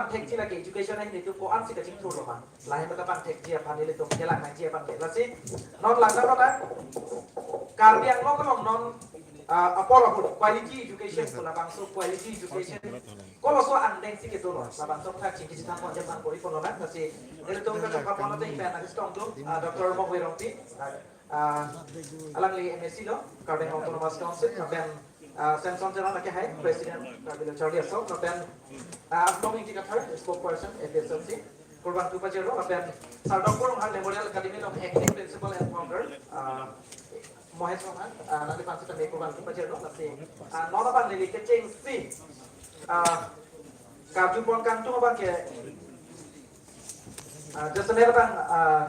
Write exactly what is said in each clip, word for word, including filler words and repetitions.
thekji lake education ahin itum ko-ansi kachingthurlo ma. Lahei maka pangthekji aphan ilitum kelang nangji aphan ke. Lasi non langdamlo na. Karbi Anglong along non, ah, apor ahut quality education pu labangso quality education koloso angdengsi kedolo. Labangso aputhak chingki chethan pon jam pon pori ponlo na. Lasi ilitum kachepapon ateng pen nangchetongdun, ah, Doctor Mongve Rongpi, ah, ah, alangli M A C lo, Karbi Anglong Autonomous Council, lapen, ah, Samson Teron lake hai, President, Karbi Lo Charli Asong, lapen, ah, Amlong Ingti Kathar, Spokesperson, A P H L C, kurvangthu pajirlo, lapen Sardar Ronghang Memorial Academy along Acting Principal and Founder, ah, Mohesh Ronghang, ah, nangliphan sitame kurvangthu pajirlo, lasi, ah, non abang neli kechengsi, ah, karju pon kangtung abang ke, ah, jasemet abang, ah,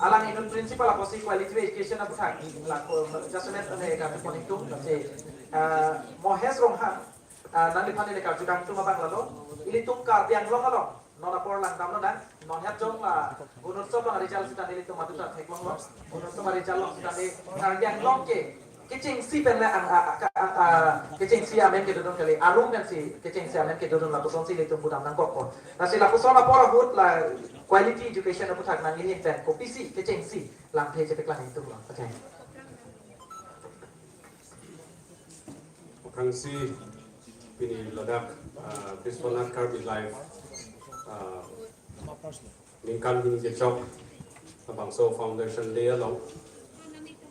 alang inut principal apotsi quality education aputhak, lako jasemet ane karju pon ingtung, lasi, ah, Mohesh Ronghang, ah, nangliphan neli karju kangtung abang lalo, ilitum Karbi Anglong along non apor langdamlo na, non het jong la Gunotsav aresult sitame ilitum aduta theklonglo. Gunotsav aresult along sitame Karbi Anglong ke kechengsi pen le ang, a, a, a, a, kechengsi amen kedodun kali, arum pensi kechengsi amen kedodun, lapusonsi ilitum pudam nangkokpo. Lasi lapuson apor ahut la quality education aputhak nangli ahin pen kopisi kechengsi lamthe chepeklang ingtunglo. Acha. Aphrangsi pini ladak, ah, Biswanath Karbi Live, ah, ningkan hini kechok labangso foundation day along,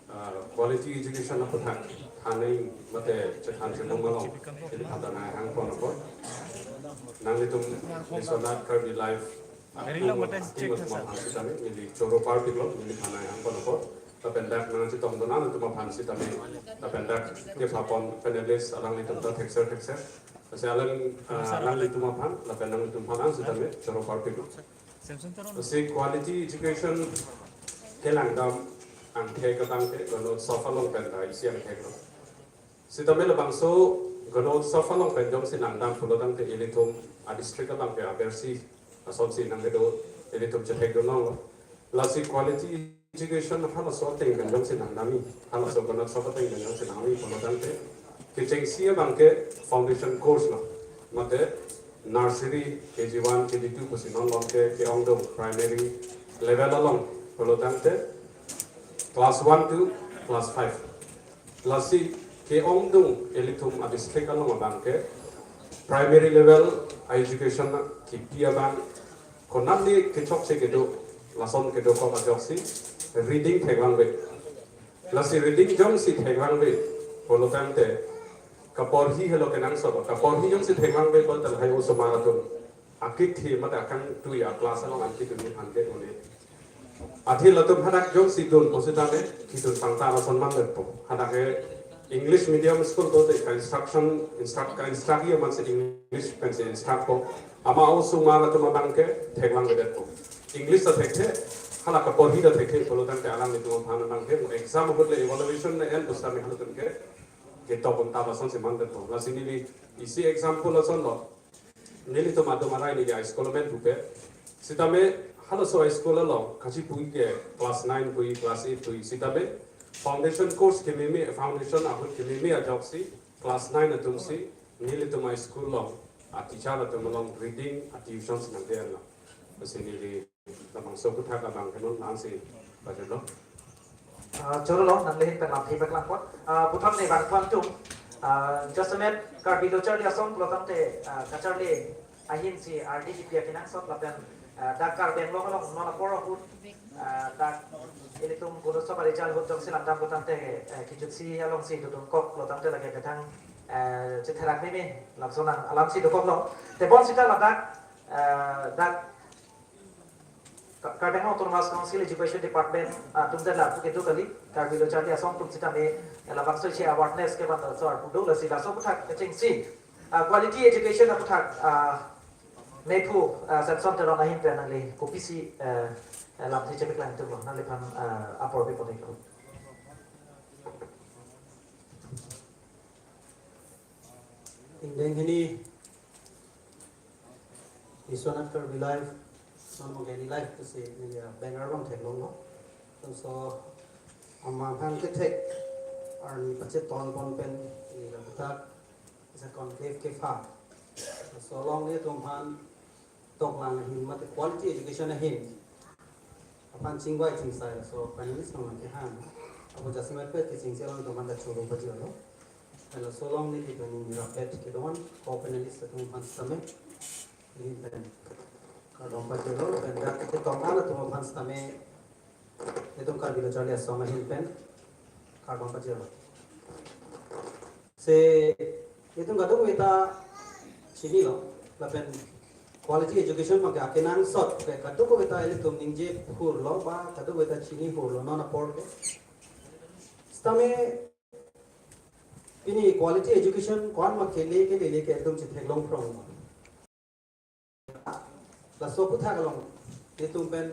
ah, quality education aputhak thaneng mate chethan chenong along neli phatha nang hang pon apot, nanglitum Biswanath Karbi Live atum atum aphan sitame neli choro parpiklo, neli phatha nang hang pon apot. Lapen dak nangchetongdun atum aphan sitame, lapen dak kepha pon panelist alanglitum ta thekser thekser. Lasi alang, ah, alanglitum aphan lapen nanglitum aphan sitame choro parpiklo. Lasi quality education kelangdam angthek abang ke Ganotsav along pen ta isi angtheklo. Sitame labangso Ganotsav along pen jongsi nangdam pulo tangte ilitum adistrict abang ke abersi asonsi nangkedo, ilitum chethekdun longlo. Lasi quality education halaso ateng pen jongsi nangdamji, halaso Ganotsav ateng pen jongsi nangdamji pulo tangte kechengsi abang ke foundation course lo, mate nursery, K G one, K G two pusi non lom ke ke-ongdung primary level along pulo tangte class one to class five. Lasi ke-ongdung ilitum adistrict along abang ke primary level education kipi abang konatne kechokche kedo, lason kedokok ajoksi reading thekvangve. Lasi reading jongsi thekvangve pulo tangte kaporhi helo kenangsot, kaporhi jongsi thekvangve pulo tangte lahai osomar atum akithi mate akangtui a-class along anke tumi anke tumi. Athe latum hadak jongsi dun pusitame kidun pangta lason mandetpo. Hadak ke English medium school pulote ka-instruction, instruct, ka-instruct-ji amansi English pensi instructpo. Ama osomar atum abang ke thekvangvedetpo. English ta thekthe, hala kaporhi ta thekthe pulo tangte alanglitum aphan abang ke exam ahut le evaluation le en pusitame halatum ke ketop un ta lasonsi mandetpo. Lasi neli isi example lasonlo. Nelitum atum arai neli high school amen pupe. Sitame halaso high school along kachipuji ke class nine puji, class eight puji. Sitame foundation course kememe, foundation ahut kememe ajoksi class nine atumsi nelitum high school along a-teacher atum along reading a-tuition si nangde-anlo. Lasi neli labangso aputhak abang ke non nangsi pajutlo. Ah, chorolo, nangli ahin pen lamthe paklang pon. Ah, puthot ne bang pon tum. Ah, jasemet Karbi Lo Charli Asong pulo tangte, ah, kacharli ahinsi ardi kipi akenangsot lapen, ah, dak Karbi Anglong along non apor ahut, ah, dak ilitum Ganotsav aresult ahut jongsi langdam pulo tangte, eh, kejutsi alongsi dodun kok pulo tangte lake kethang, eh, chetherak meme lapuson alamsi dokoklo. Tebon sita ladak, eh, dak Ka-, Karbi Anglong Autonomous Council Education Department, ah, atum ta lapu kedo kali, Karbi Lo Charli Asong atum sitame, eh, labangso che awareness kevan laso arpu do, lasi laso aputhak kechengsi, ah, quality education aputhak, ah, mephu, ah, Samson Teron ahin pen nangli kopisi, eh, eh, lamthe chepeklang ingtunglo, nangliphan, ah, apor pipon iklo. Ingdeng hini Biswanath Karbi Live, non Mogeni Live pusi neli a-banner abang theklonglo. Laso amanghang kethek arni pacheton pon pen neli laputhak isa conclave kepha. Laso along nelitum aphan toklang ahin mate quality education ahin aphan chingvai chingsai laso panelist nangkehang apot jasemet pen kechengsi alangtum aphan ta choro pajirlo. Laso along neli pen neli rapet kedo-an co-panelist atum aphan sitame neli pen kardom pajirlo, pen dak ketong-an atum aphan sitame itum Karbi Lo Charli Asong ahin pen kardom pajirlo. Si itum kadokave ta chinilo, lapen quality education abangke akenangsot ke kadokave ta ilitum ningje hurlo ba kadokave ta chini hurlo non apor ke. Sitame pini quality education ko-an ma kele, kelele ke itum chetheklong prong. Laso aputhak along nelitum pen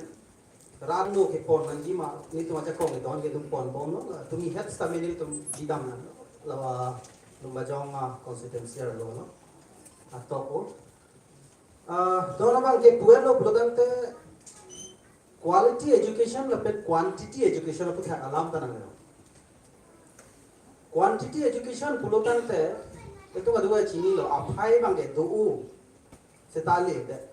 rat no kepon nangji ma, nelitum ajakong kedon ke itum ponbomlo, la tumi het sitame nelitum jidam nang, la Lumbajong a constituency arlo no. Atok o. Ah, don abangke pu-etlo pulo tangte quality education lapen quantity education aputhak alam ta nanglo. Quantity education pulo tangte itum kadokave chinilo, aphai abangke do-o seta le det.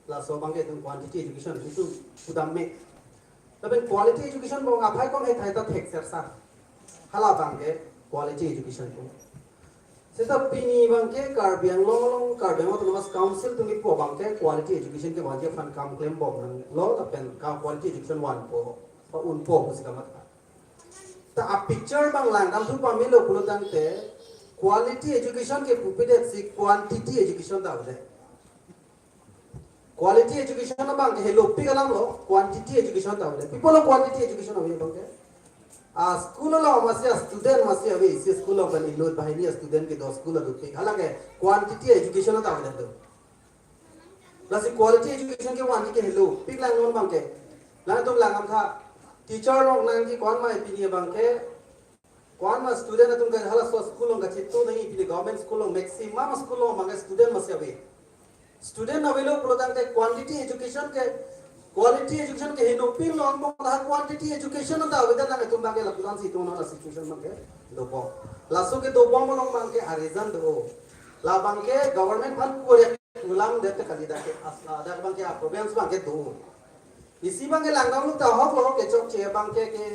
Laso abangke itum quantity education itum pudam me. Lapen quality education abang aphai kom hethai ta thekser sa. Hala abangke quality education ko. Seta pini abangke Karbi Anglong along, Karbi Anglong Autonomous Council atum kipu abangke quality education ke abangke aphan kam klembom nanglo, lapen ka quality education vanpo, pa unpo pusi kamatha. Ta a picture abang langdamthu pamelo pulo tangte quality education ke pupedet si quantity education ta avedet. Quality education abangke helopik alamlo, quantity education ta avedet. Pi apotlo quantity education ave abangke? A school along masi a student masi ave, isi school along pen inut banghini a student kedo school adopik. Halake quantity education ta avedet do. Lasi quality education kevanji ke helopik langnon abangke. Langtum langdamtha. Teacher along nangji ko-an ma pini abangke. Ko-an ma student atum ke halaso a school along kachitu nangji, pini government school along maximum school along abangke student masi ave. Student avelo pulo tangte quantity education ke, quality education ke henopik long bong ta quantity education ta avedet nang itum abangke laputan si itum non a situation abangke dopo. Laso kedobom along abangke a reason do. La abangke government aphan kore ulang det kali dak ke as-, ah, dak abangke a problems abangke do. Isi abangke langdamlo ta ahoklo, kechokche abangke ke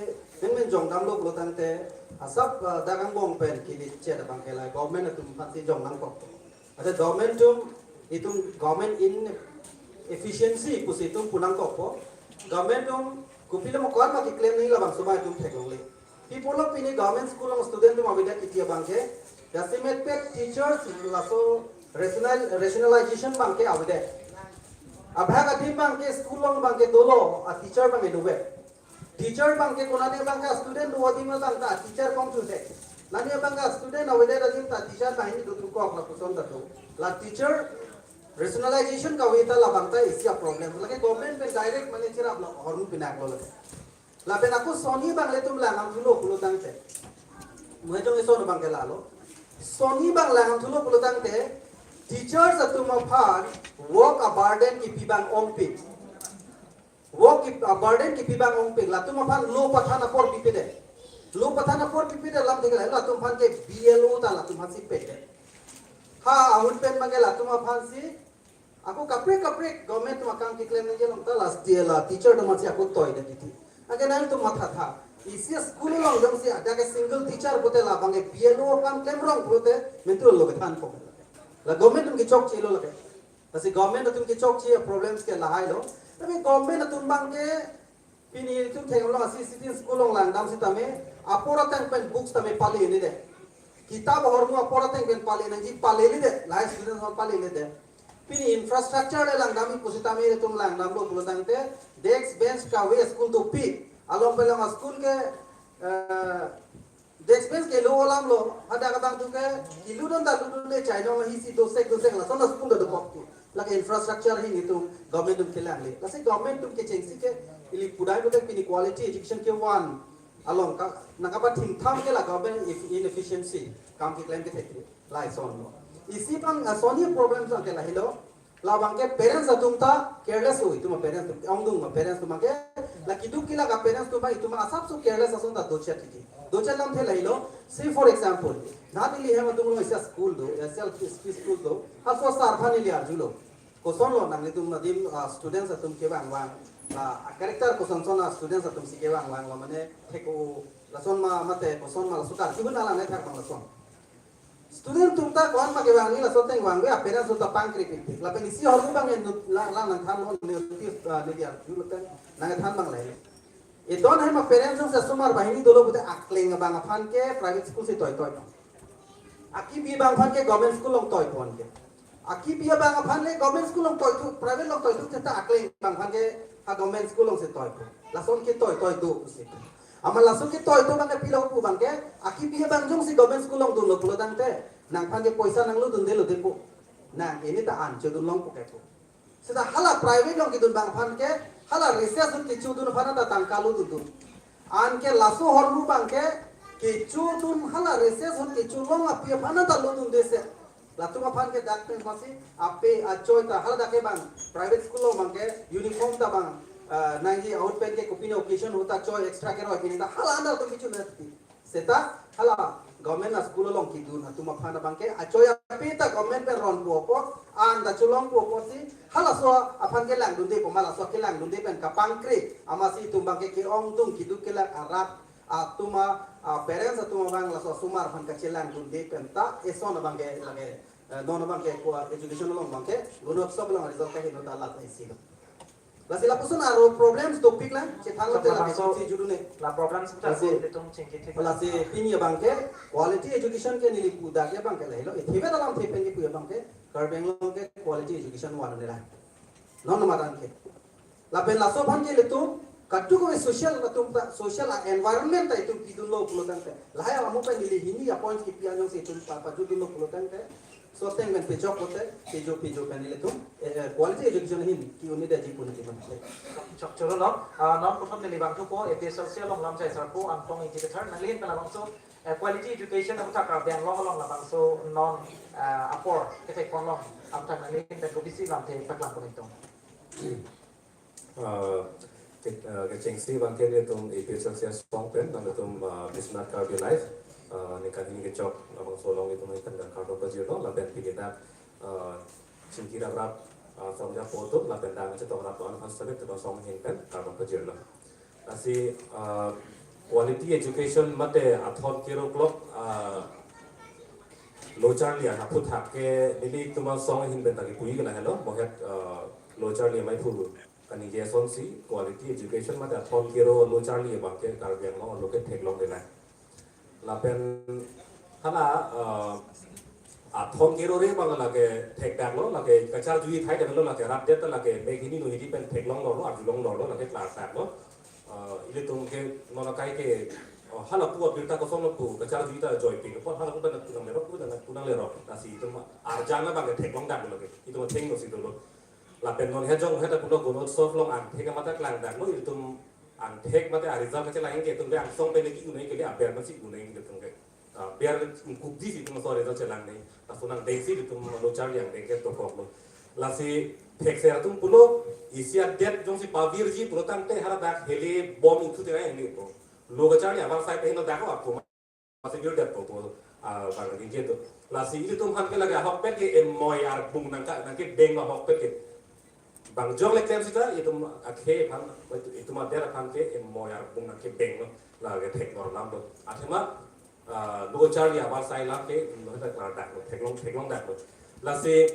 menmen jongdamlo pulo tangte asap, ah, dak angbong pen kilichet abangke la government atum aphan si jong nangkok. Ate government atum, itum government inefficiency pusi itum pu nangkokpo. Government atum kopilo ma ko-an ma keklem nangji labangso abang itum theklongle. Pi apotlo pini government school along student atum avedet kiti abangke, jasemet pen teachers laso rational, rationalization abangke avedet. Abhag adim abangke school along abangke dolo, a teacher abangke dovet. Teacher abangke konane abangke student do adim abang ta teacher kongchunte. Nane abangke student avedet adim ta teacher banghini do tukok lapuson ta do. La teacher rationalization kave ta labang ta isi a problem. Lake government pen direct mane cheraplo, ahormu pinaklo lake. Lapen ako sonni abang ilitum langdamthulo pulo tangte, mo ejong ison abangke lalo. Sonni abang langdamthulo pulo tangte, teachers atum aphan work a burden kipi abang ongpik. Work ki, a burden kipi abang ongpik. Latum aphan lo pathan apor pipedet. Lo pathan apor pipedet alam thik lahai, latum aphan ke B L O ta latum aphan si pedet. Ha, ahut pen abangke latum aphan si ako kaprek kaprek government atum akam keklem nangji along ta last year la teacher atum aphan si ako toidet titi. Anke nangtum mathatha. Isi school along jongsi ada ke single teacher pulote labang ke B L O akam klemrong pulote mentu lo kethanpo. La government atum kechokchelo lake. Lasi government atum kechokche problems ke lahailo. Tapi government atum abangke pini itum theklong asi sitting school along langdam sitame apor ateng pen books tame pale-ledet. Kitab ahormu apor ateng pen pale nangji pale-ledet. Lahai student hon pale-ledet. Pini infrastructure le langdam pusitame itum langdamlo pulo tangte desk bench kave school dopik. Along pelong school ke, eh, desk bench kelo alamlo, hadak abang atum ke, iludun ta ludun le chainong ahi si dosek dosek lason a school ta dokok ti. Lake infrastructure ahin itum government atum kelangle. Lasi government atum kechengsi ke, ili pudai pudai pini quality education kevan along ka, nangkapathingtham ke la government if-, inefficiency, kam keklem kethek ke, laisonlo. Isi abang, ah, sonni problem abang ke lahelo, labang ke parents atum ta careless lo, itum parents atum, ongdung parents atum ke, la keduk kelak a parents atum itum asapso careless ason ta dochet titi. Dochet lamthe lahelo, say for example, nat ili hem atum lo isi school do, isi L P school do, halaso sir aphan ili arjulo. koson lo nanglitum adim, ah, students atum kevang vang, ah, character koson son, ah, students atum si kevang vang lo, mane thek-o lason ma mate koson ma laso karju hun alang nai thak bang lason. Student atum ta ko-an ma kevang ni laso ateng vangve, ah, parents atum ta pangkri pik pik. Lapen isi ahormu abang en nut la, la nangthan lo, notice, ah, neli arju lapen nangthan bang le. Idon ahem a-parents atum si asomar banghini dolo pute akleng abang aphan ke private school si toitoi. Akipi abang aphan ke government school along toipon ke. Akipi abang aphan le government school along toithu, private along toithu seta akleng abang aphan ke ha government school along si toipon. Lason ketoitoi do pusi. Amat lason ketoitoi abang ke pilo pu abang ke, akipi abang jongsi government school along dunlo pulo tangte, nangphan ke poisa nanglodunde lo depo. Nang ini ta an chodun longpo ke pu. Seta hala private along kedun abang aphan ke, hala recess ahut kechodun aphan ta tangka lodundun. Anke laso ahormu abang ke, kechodun hala recess ahut kecho long api aphan ta lodunde se. Latum aphan ke dak pen masi, ape achoi ta hala dak ke bang, private school along abang ke, uniform ta bang, ah, nangji ahut pen ke kopine occasion ahut ta choi extra keroi pine ta hala anda latum kecho na ti. Seta hala government a-school along kedun atum aphan abang ke achoi ape ta government pen ronpo apot, an ta cholongpo apotsi halaso aphan kelangdunde pu ma laso kelangdunde pen kapangkri amatsi itum abang ke ke-ongdung keduk kelak arat atum a, a-parents atum abang laso asomar aphan kachelangdunde pen ta eson abang ke lake, eh, non abang ke ko education along abang ke Gunotsav along result kaheno ta la isi lo. Lasi lapuson aro problems dopik lang, chethan lo. Chok te la labangso, besi judune. La problems ta lasi, ilitum chingki thik. Lasi pini abang ke quality education ke neli pu dak abang ke lahelo. Ithivet alamthe pen kepu abang ke, Karbi Anglong ke quality education vannoi lang. Non matan ke. Lapen laso aphan ke ilitum, katu ko social latum ta, social a-environment ta itum pidunlo pulo tangte. Lahai amu pen neli hini a-points kipi anjong si itum pa, pajudunlo pulo tangte. So ateng pen pejok pote, pejo, pejo pen ilitum, eh, eh, quality education ahin ke-un-edetji pu neli mate. Chok choro lo, ah, non puthot neli vangthupo, A P S L C along lam chai sarpo, Angtong Ingti Kathar, nangli ahin pen labangso, eh, quality education aputhak Karbi Anglong along labangso non, ah, apor, kethek ponlong, aputhak nangli ahin pen kopisi lamthe paklang pon ingtung. Ah, ke, ah, kechengsi abang ke nelitum A P S L C asong pen, nangtum, ah, Biswanath Karbi Live, ah, ningkan hini kechok labangso along itum ningkan kardom pajirlo, lapen pini dak, ah, chingki raprap, ah, song ja potum, lapen dak chetong rap an first time itum asong ahin pen kardom pajirlo. Lasi, ah, quality education mate athon kero klok, ah, lo charli an aputhak ke nelitum asong ahin pen ta kipuji ke lahelo, mohet, ah, lo charli amei phu kaningje asonsi quality education mate athon kero lo charli abang ke Karbi Anglong arlo ke theklonglelang. Lapen hala, ah, athon kero re abang lake thekdaklo, lake kacharjuji thai damlo, lake rat det ta lake mek hini no hini pen theklonglo, arjulonglo, lake klardak lo. Ah, ilitum ke non akai ke, ah, hala pu abirta kosonlo pu kacharjuji ta joipik, hala pu pen nangpu nanglero, pu nangpu nanglero. Lasi itum arjan abang ke theklongdaklo lake. Itum atheng no si dolo. Lapen non hejong heta pulo Gunotsav along angthek mate klangdaklo, itum angthek mate a-result kachelang ke itum ke angsong pen ke un-e ke aber masi un-e ke itum ke. Ah, ber kukdi si itum so result chelang ne. Laso nangdengsi itum lo charli angdeng ke tokoklo. Lasi thekser atum pulo isi adet jongsi pavirji pulo tangte haladak hele bom ingthu tera ingni po. Lo kacharli avarsai pen lo dak ko apo. Masih jur det po po, ah, bang lagi gitu. Lasi ilitum aphan ke lake ahokpet ke emoi arbung nangka, nangkebeng ahokpet ke. Bang jong le klem sita, itum akhei aphan, itum adet aphan ke emoi arbung nangkebeng lo, lake theklongdaklo. Athema, ah, lo charli avarsai lam ke, lo heta klardaklo, theklong, theklongdaklo. Lasi,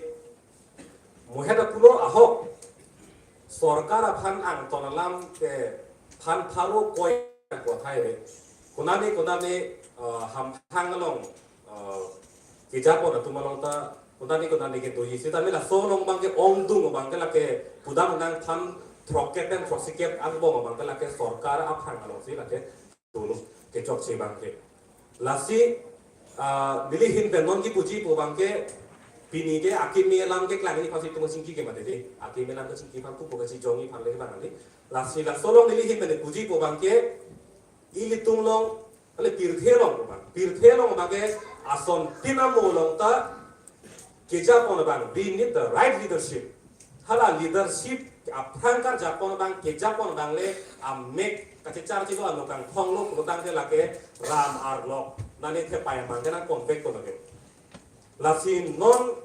mohet apulo ahok, sorkar aphan angton alam ke phan pharo koi ko thai re. Konane konane, eh, hamphang along, eh, kejapon atum along ta, konane konane kedoji sita mela so along abang ke ongdung abang ke lake pudam nang phan throkkep pen throksikkep angbong abang ke lake sorkar aphan alongsi lake dolo kechokche abang ke. Lasi, ah, neli ahin pen non kipuji pu abang ke, pini ke akimi alam ke klang ni pasi tum chingki ke mati de. Akimi alam ke chingki aphan pu pu ke chijong aphan le abang ni. Lasi laso along neli ahin pen puji pu abang ke, ilitum along, ale pirthe along pu abang. Pirthe along abang ke, asontin amo along ta, kejapon abang, we need the right leadership. Hala leadership aphrang karjapon abang, kejapon abang le amek kachechar chilo ano kangthong lo pulo tangte lake ram arlok nani thepai amang ke nang convert ko lake. Lasi non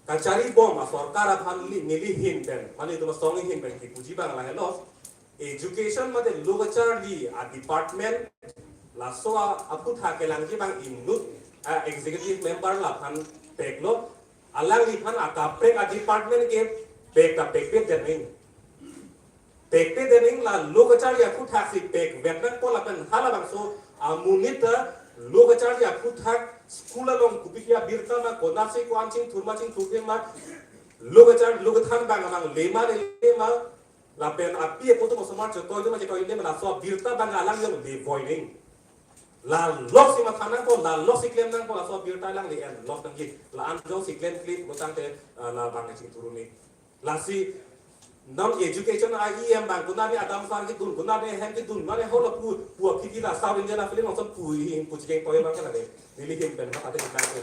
kacharibom asorkar aphan neli, neli ahin pen, mane itum asong ahin pen kipuji abang lahelo. Education mate lo kacharli adepartment, laso a, aphuthak kelangji abang inut, a, executive member laphan peklo, alangliphan akaprek adepartment ke pek ta pekpet det nang. Pekpet det nang, la lo kacharli aphuthaksi pekvet nangpo lapen halabangso amonit ta lo kacharli aphuthak school along kopi abirta ma, konatsi ko-an chingthur ma chingthurthe ma, lo kachar lo kathan abang abang le ma lele ma, lapen api apo atum osomar chotoi ma chotoi le ma, laso abirta abang alang jong le voi nang. La loksi matha nangpo, la loksi klem nangpo, laso abirta alangli en lok nangji. La-an jongsi klemkle pulotangte, ah, labang chingthur un-e. Lasi non education a-E M abang, konane Adam Sir kedun, konane hem kedun, mane holo pu, pu aphi la South Indian film along pu hi pu chikeng toy abang ke lake. Neli ahin pen matha te nang ke.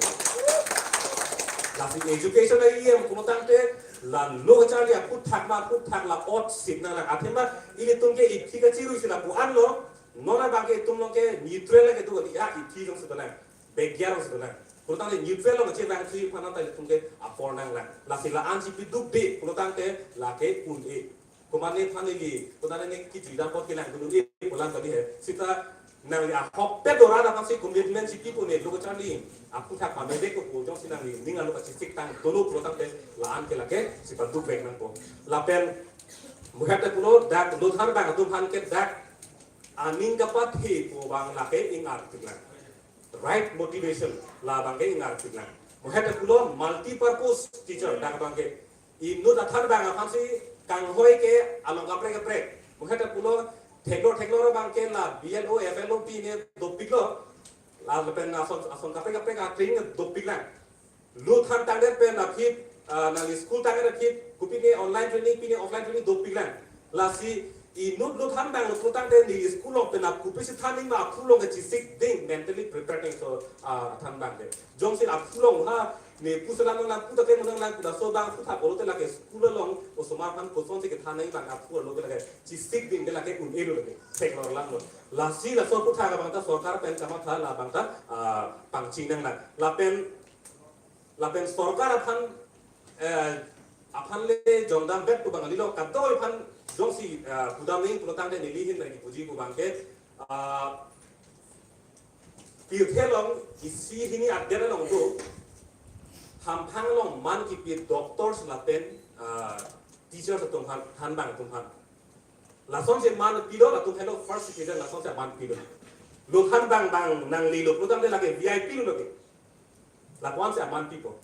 Lasi education a-E M pulotangte la lo kacharli aphuthak ma aphuthak la ot sip nang lang. Athema ilitum ke iphi kachirui si lapu anlo, non abang ke itum along ke neutral lake do, ya iphi jongsi do nang, begya jongsi do nang. Pulotangte neutral along che nangji aphan ta ilitum ke apor nang lang. Lasi la-an si piduk de pulotangte lake un-e. Komatne aphan ili, konatne kijui dam apot kelangdun un-e pu lang kali he. Seta nangli ahokpet dorat aphansi commitment si pipo ne, lo kacharli aphuthak pamedetpo pu jongsi nangli ning alo kachesik tang dolo pulotangte la-an ke lake si paduk vek nangpo. Lapen muhet ta pulo, dak lo than abang atum aphan ke dak aning kapathe pu abang lake ingartik lang. Right motivation labang ke ingartik lang. Muhet ta pulo multi-purpose teacher, dak abang ke inut athan abang aphansi kanghoi ke along kaprek kaprek. Muhet ta pulo theklor theklor abang ke la B L O, F L O pine dopiklo. Lapen ason, ason kaprek kaprek atring dopik lang. Lo than tangdet pen aphi, ah, nangli school tangdet aphi, kopine online training, pine offline training dopik lang. Lasi inut lo than abang lo pulotangte neli school along pen ap kopisi than nang ma, aphu along kachesik ding, mentally prepared nangji, ah, than abang ke. Jongsi aphu along ha ne pu selam nang, pu ta ke nang, laso abang aphuthak pulote lake school along osomar aphan kosonsi kethan nang abang aphu along ke lake chesik ding ke lake un-e lo lake. Theklor lang lo. Lasi laso aphuthak abang ta sorkar pen kamatha labang ta, ah, pangcheng nang lang. Lapen, lapen sorkar aphan, eh, aphan le jongdam bet pu abang kalilo, kadokave aphan jongsi, eh, pudam nang pulotangte neli ahin nang kipuji pu abang ke, ah, pirthe along isi hini adet along do, hamphang along man kipi doctors lapen, ah, teachers atum aphan, than abang atum aphan. Lasonsi man pilo, latum helo first citizen, lasonsi man pilo. Lo than abang abang nanglelo pulotangte lake V I P lo lake. Lapu-ansi man pipo.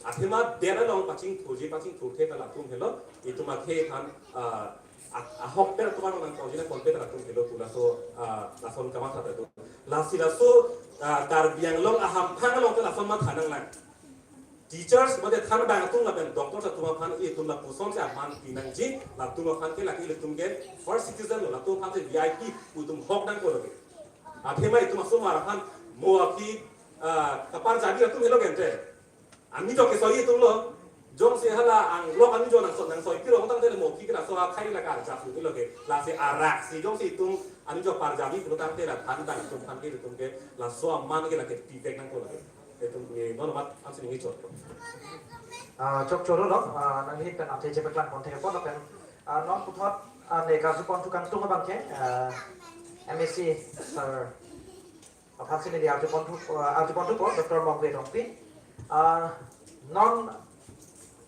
Athema adet along pachingthurji pachingthurthe ta latum helo, itum akhei aphan, ah, ah, ahokpet atum along nangkauji nangkon pet ta latum helo pu laso, ah, lason kamatha ta do. Lasi laso, ah, Karbi Anglong ahamphang along ta lason matha nang lang. Teachers mate than abang atum lapen doctors atum aphan itum lapusonsi man pinangji, latum aphan ke lake ilitum ke first citizen lo, latum aphansi V I P pu itum hok nangkok lo. Athema itum asomar aphan mo aphi, ah, kaparjabi atum helo gente. Anijok kesoi atum lo. Jongsi hala anglok anijok nangso, nangsoi pirong tangte le mo aphi ke laso akhai la karjap lo ke. Lasi araksi jongsi itum anijok parjabi pulotangte la than abang itum aphan ke itum ke laso aman ke lake pivek nangkok lo ke. Itum ke non mat ansi ningje chot. Ah, chokche lo, ah, nangli ahin pen athe chepaklang pon thek pon lapen, ah, non puthot, ah, ne karju ponthu kangtung abang ke, ah, M A C sir aphansi neli arju ponthu, ah, arju ponthupo, Doctor Mongve Rongpi. Ah, non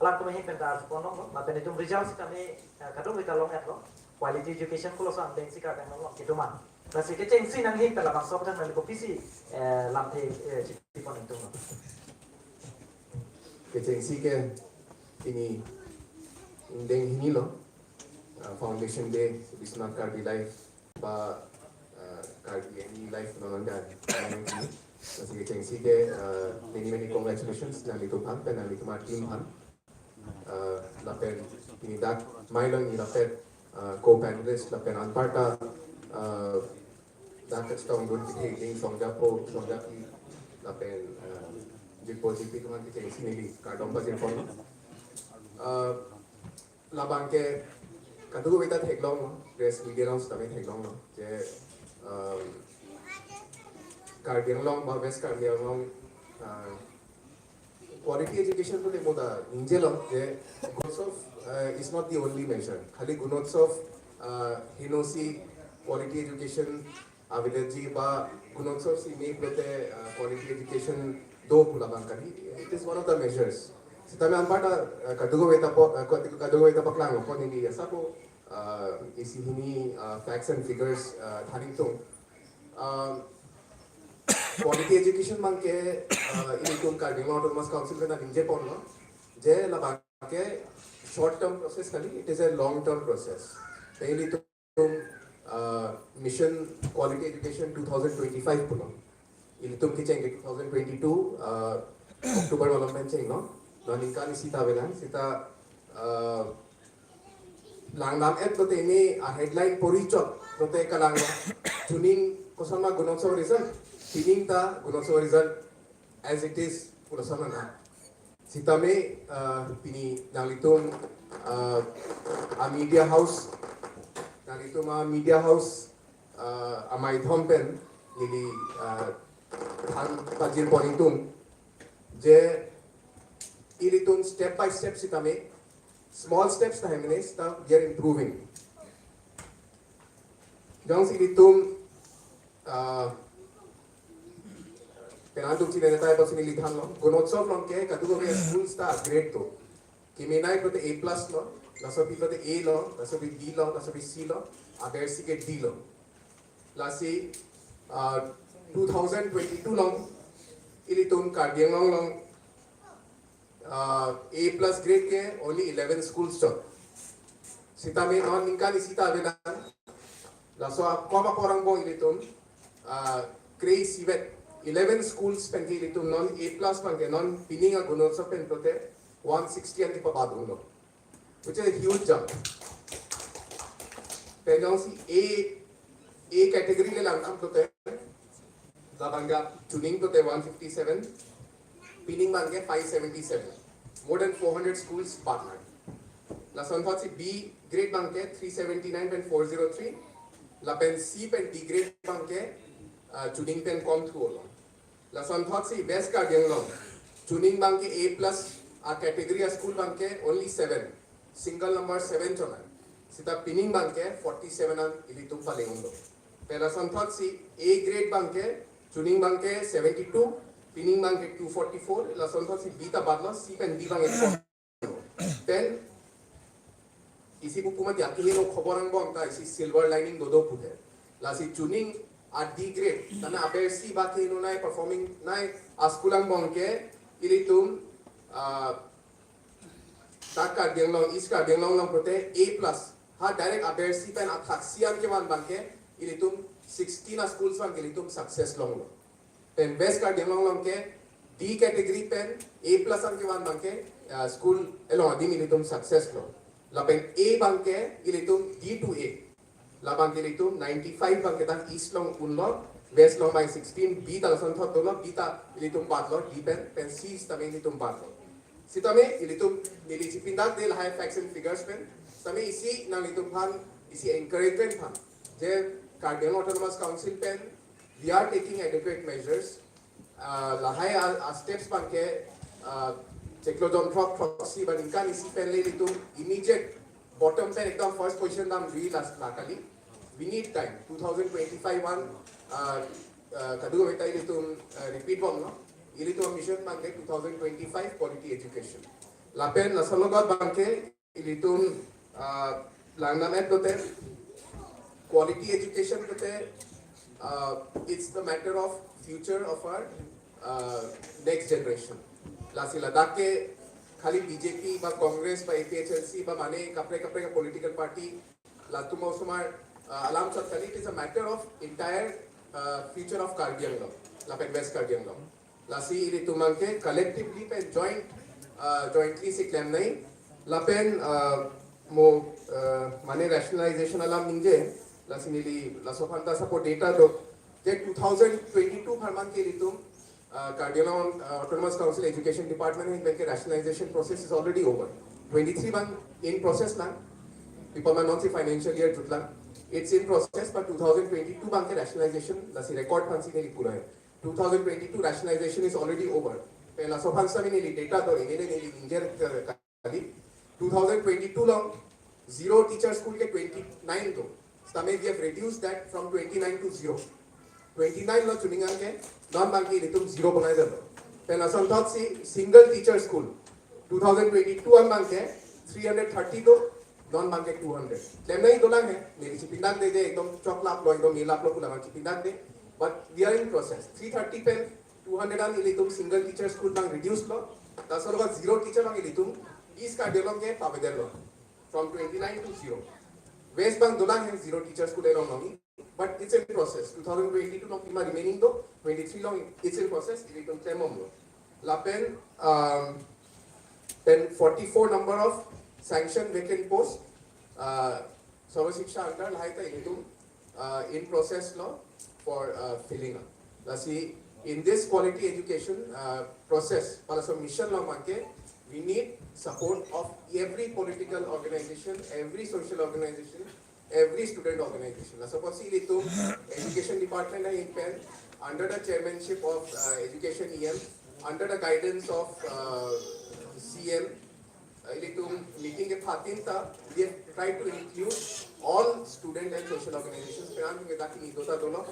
alangtum ahin pen ta arju pon longlo, lapen itum result sitame, ah, kadokave ta long-etlo, quality education koloso angdengsi Karbi Anglong along kedo ma. Lasi kechengsi nangli ahin pen labangso aphuthak nangli kopisi, eh, lamthe, eh, chipi pon nangtunglo. Kechengsi ke pini angdeng hini lo, ah, Foundation Day, Biswanath Karbi Life, ba, ah, Karbi Anglong Life non anda. Lasi kechengsi ke, ah, many, many congratulations nanglitum aphan, pen nanglitum ateam aphan. Ah, lapen pini dak mailong ni lapen, ah, co-panelist lapen anparta, ah, dak kachetongdun kethek ding songjapo, songjapi lapen, ah, jirpo jirpi atum aphan kechengsi neli kardom pajirpon. Ah, labang ke kadokave ta theklonglo, press media along sitame theklonglo. Je, um, Karbi Anglong ba West Karbi Anglong, ah, Quality education pulote mo ta ningje lo je Gunotsav uh, is not the only measure. Khali Gunotsav uh, henosi quality education available ji ba Gunotsav si me pulote uh, quality education do pu labang kali. It is one of the measures. Sitame anparta uh, kadokave ta po uh, kadokave ta paklang lo ko neli asap po uh, isi hini uh, facts and figures uh, than ingtung. Um, quality education abangke uh, ilitum Karbi Anglong Autonomous Council pen ningje ponlo je labangke short term process kali, it is a long term process. Ilitum uh, Mission Quality Education two thousand twenty-five pulo. Ilitum kecheng ke two thousand twenty-two uh, October malom pen chenglo. Non ningkan isi ta avelang, sita uh, langdam-et pulote ne a headline pori chot pulote kalang, chuning koson ma Gunotsav result, pining ta Gunotsav result as it is pulo sana. Sitame uh, pini nanglitum uh, a media house, nanglitum a media house uh, amaidhom pen neli uh, than pajir pon ingtung je ilitum step by step sitame, small steps ta hemnes ta we are improving. Jongsi ilitum uh, penang tum chine netai pasi neli thanlo, Gunotsav along ke kadokave schools ta grade to. Kemenei pulote A plus lo, laso pi pulote A lo, laso pi B lo, laso pi C lo, abersi ke D lo. Lasi uh, two thousand twenty-two along ilitum Karbi Anglong along uh, A plus grade ke only eleven schools chot. Sitame non ningkan isi ta avelang, laso akom apor angbong ilitum uh, kre-isivet, eleven schools pen ke ilitum non A plus abangke non pining a Gunotsav pen pulote one sixty an kepabadunglo, which is a huge jump. Pen jongsi A, A category le langdam pulote, labangke chuning pulote one fifty-seven, pining abangke five seventy-seven. More than four hundred schools badlo. Lasonthotsi B grade abangke three seventy-nine pen four zero three. Lapen C pen D grade abangke uh, chuning pen kom thulo. Lasonthotsi West Karbi Anglong, chuning abangke A plus a category a school abangke only seven, single number seven chonai. Sita pining abangke forty-seven an ilitum paleng undo. Pen lasonthotsi A grade abangke, chuning abangke seventy-two, pining abangke two forty-four, lasonthotsi B ta badlo, C pen D abangke four. Pen isi buku mati akiheno khobor angbong ta isi silver lining dodo pu he. Lasi chuning a D grade, tana abersi ba keheno nei, performing nei, a school angbong ke ilitum uh, dak Karbi Anglong, East Karbi Anglong along pulote A plus, ha direct abersi pen athaksi an kevan abangke ilitum sixteen a schools abangke ilitum success longlo. Pen West Karbi Anglong along ke D category pen A plus an kevan abangke uh, school along adim ilitum success lo. Lapen A abangke ilitum D to A. Labangke ilitum ninety-five abangke tang East along unlo, West along abang sixteen, B ta lasonthot dolo, B ta ilitum badlo, D pen, pen C sitame ilitum badlo. Sitame ilitum neli chipindak de lahai facts and figures pen. Sitame isi nanglitum aphan, isi encouragement aphan je Karbi Anglong Autonomous Council pen, we are taking adequate measures. Uh, lahai a, a steps abangke uh, chiklo jon throk throksi ba ningkan isi pen le ilitum immediate bottom pen ekdom first position damri las la kali. We need time. Two thousand twenty-five an uh, uh, kadokave ta ilitum uh, repeat bomlo. Ilitum mission abangke two thousand twenty-five quality education. Lapen lason logot abangke ilitum uh, langdam-et pulote, quality education pulote, uh, it's the matter of future of our uh, next generation. Lasi ladak ke khali B J P ba Congress ba A P H L C ba mane kaprek kaprek political party latum osomar uh, alam chot kali, it is a matter of entire uh, future of Karbi Anglong lapen West Karbi Anglong. Lasi ilitum abangke collectively pen joint uh, jointly si klem nei lapen uh, mo uh, mane rationalization alam ningje. Lasi neli laso aphan ta support data do je two thousand twenty-two apharman ke ilitum uh, Karbi Anglong uh, Autonomous Council Education Department ahin abangke rationalization process is already over. Twenty-three abang in process lang. People man non si financial year jut lang. It's in process, but two thousand twenty-two abangke rationalization lasi record aphan si neli pura hai. Two thousand twenty-two rationalization is already over. Pen laso aphan sitame neli data do, neli neli injer kali. Two thousand twenty-two along zero teacher school ke twenty-nine do. Sitame we have reduced that from twenty-nine to zero. Twenty-nine lo chuning an ke non abang ke ilitum zero banaidetlo. Pen lason thot si single teacher school two thousand twenty-two an abang ke three hundred thirty do, non abang ke two hundred. Klemnei dolang he, neli chipindang de de, ekdom choklaplo, ekdom milaplo pu labang chipindang de. But we are in process. Three thirty pen two hundred an ilitum single teacher school abang reduce lo. Laso lo zero teacher abang ilitum East Karbi Anglong ke pavedetlo. From twenty-nine to zero. West abang dolang he zero teacher school erong longi. But it's in process. Two thousand twenty-two along pima remaining do, twenty-three along it's in process, ilitum klembomlo. Lapen, um, then forty-four number of sanction vacant post, uh, Sarva Shiksha under lahai ta ilitum, uh, in process lo for, uh, filling up. Lasi in this quality education, uh, process, palaso mission lo abang ke, we need support of every political organization, every social organization, every student organization. Laso apotsi ilitum education department ahin pen under the chairmanship of, uh, education E M, under the guidance of, uh, C M, uh, ilitum meeting kephatin ta, we have tried to include all student and social organizations. Pen an ke dak ni dota dolo,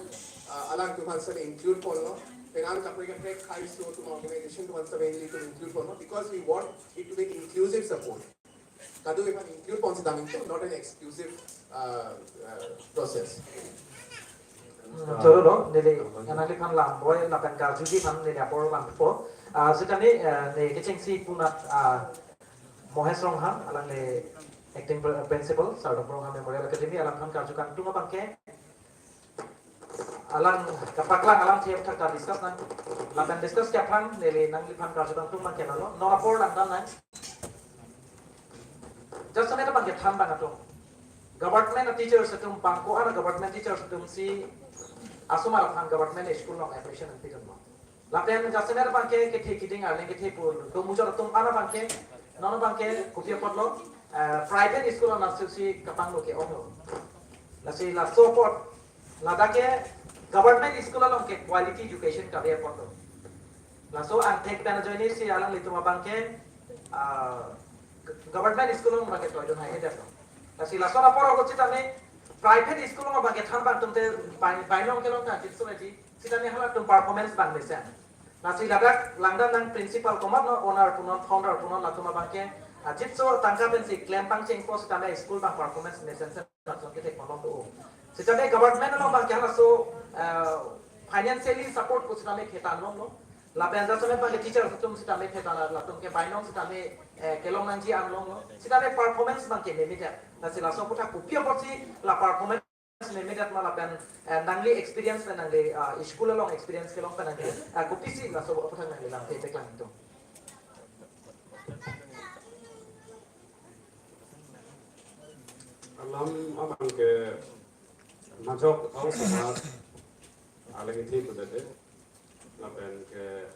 uh, alangtum aphan sitame include ponlo. Pen an kaprek kaprek khaiso atum organization atum aphan sitame ilitum include ponlo because we want it to be inclusive support. Kadokave aphan include pon sitame, not an exclusive, uh, uh, process. Hmm, choro do, neli, nangliphan lam boi lapen karjuji aphan neli apor vangpo. Ah, sitame, eh, ne kechengsi punat, ah, Mohesh Ronghang, alangli acting pr-, principal, Sardom Ronghang Memorial Academy, alangphan karju kangtung abang ke, alang kapaklang alamthe aputhak ta discuss nang. Lapen discuss ke aphrang neli nangliphan karju kangtung abang ke lalo. Non apor langdam nang. Jasemet abang ke than abang atum. Government teachers atum abang ko-an government teachers atum si asomar aphan government school along admission nangpidunlo. Lapen jasemet abang ke kethe kiding arleng kethe pu do mujor atum an abang ke, non abang ke kopi apotlo, eh, private school along nangsi kapanglo ke-onglo. Lasi laso apot, ladak ke government school along ke quality education kave apotlo. Laso angthek pen ajoine si alanglitum abang ke, ah, government school along abang ke toidun haihedetlo. Lasi laso apor agot sitame private school along abang ke than abang atum te bai-, bainong kelong ta jitso eti, sitame halatum performance abang mesen. Lasi ladak langdam nang principal komatlo, owner punon, founder punon latum abang ke, ah, jitso tangka pensi klem pangchengpo sitame school abang performance mesensen latum ke thek malom do. Sitame government along abang ke halaso, ah, financially support pu sitame khetan longlo. Lapen jasemet abang ke teachers atum sitame khetan latum ke bainong sitame, eh, kelong nangji an longlo. Sitame performance abang ke memedet. Lasi laso aputhak kopi apotsi la performance memedet ma lapen, eh, nangli experience pen nangli, ah, school along experience kelong pen nangli, ah, kopisi laso aputhak nangli lamthe peklang tum. Alam abang ke majok a-osomar alang ithi pudede lapen ke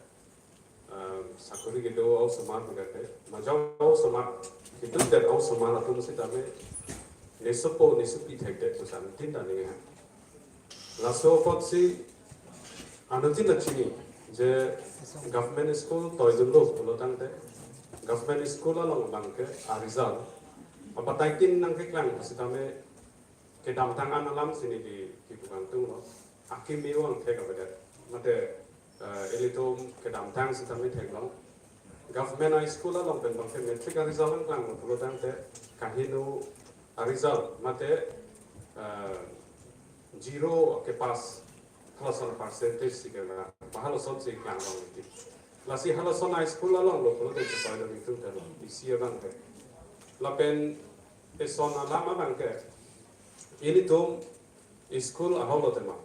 um, sakori kedo a-osomar pudede, majok a-osomar, hitum det a-osomar atum sitame nesopo nesopi thekdet pu sangtin ta ningje. Laso apotsi anuttin ta chini je government school toidunlo pulo tangte, government school along abang ke a-result apataitin nangkeklang sitame kedamtang an alam si neli kipu kangtunglo. Akimi vang thek avedet. Mate, eh, ilitum kedamtang sitame theklong. Government high school along pen abang ke matric a-result nangklanglo pulo tangte kaheno a-result mate, eh, zero ke pass halason percentage si kena, halason si klanglong iti. Lasi halason high school along lo pulote chepaido itum telo, isi abang ke. Lapen eson alam abang ke, ilitum school ahok lo tema.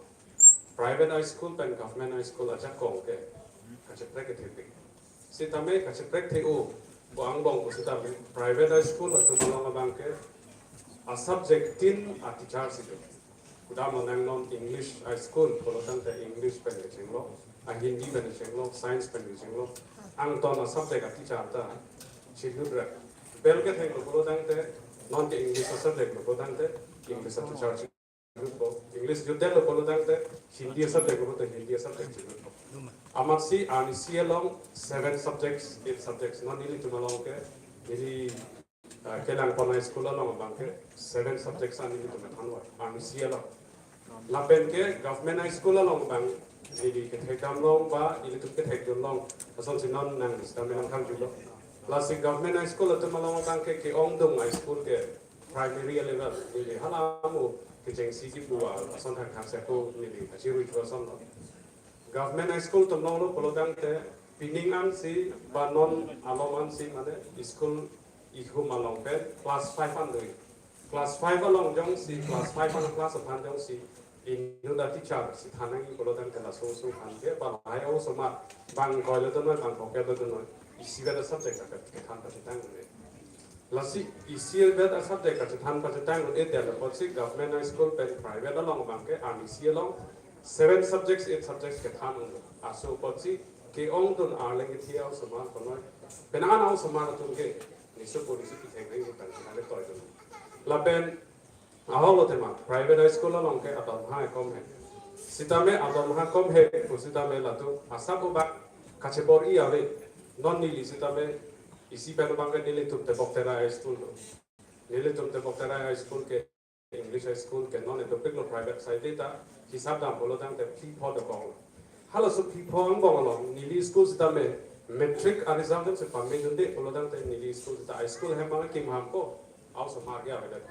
Private high school pen government high school ajakong ke kacheprek kethepik. Sitame kacheprek the-o pu angbong pu sitame private high school atum along abang ke a-subject tin a-teacher si do. Kudam lo nang non English high school pulo tangte English pen kechenglo, a-Hindi pen kechenglo, science pen kechenglo. Angton a-subject a-teacher ta chiludra. Bel kethenglo pulo tangte non ke English a-subject lo pulo tangte English a-teacher chilutpo. English jutdetlo pulo tangte Hindi a-subject lo pulo tangte Hindi a-subject chilutpo. Amatsi arnisi along seven subjects, eight subjects, non nelitum along ke, neli, uh, kelang pon a-school along abang ke seven subjects an nelitum thanlo, arnisi along. Lapen ke government high school along abang, neli kethekdam long ba, nelitum kethekdun long, asonsi non nang sita menang khang julo. Lasi government high school atum along abang ke, ke-ongdung high school ke primary level, neli hala mo kechengsi kipu ason thang thang sepo neli kachirui chua son lo. Government high school atum along lo pulotangte, pining ansi, ba non alom ansi, mane school ihum along pen class five an doi. Class five along jongsi, class five along class aphan jongsi, inut a-teacher si than nangji pulotangte laso oso aphan ke, ba lahai osomar, bang koi lo dunoi, bang pocket lo dunoi, isivet a-subject akat kethan pachetang dunoi. Lasi isivet a-subject kachethan pachetang dunoi, dia apotsi government high school pen private along abang ke, arnisi along seven subjects, eight subjects kethan dunoi. Laso apotsi ke-ongdun arleng kethi a-osomar konoi, penang an a-osomar atum ke, niso polisi kitheng nangji pen kale toi dunoi. Lapen ahok lo tema, private high school along ke adom ha kom he. Sitame adom ha kom he pu sitame latum asap obak kachebor-i ave. Non neli sitame isi pen abang ke nelitum Tebok Terai High School lo. Nelitum Tebok Terai High School ke English high school ke non edopik lo private side ta hisap dam pulotangte phli pho dokok lo. Halaso phli pho angbong along neli school sitame matric a-result si pame dunde pulotangte neli school sita high school hem abang kim ham ko, a-osomar ke avedet.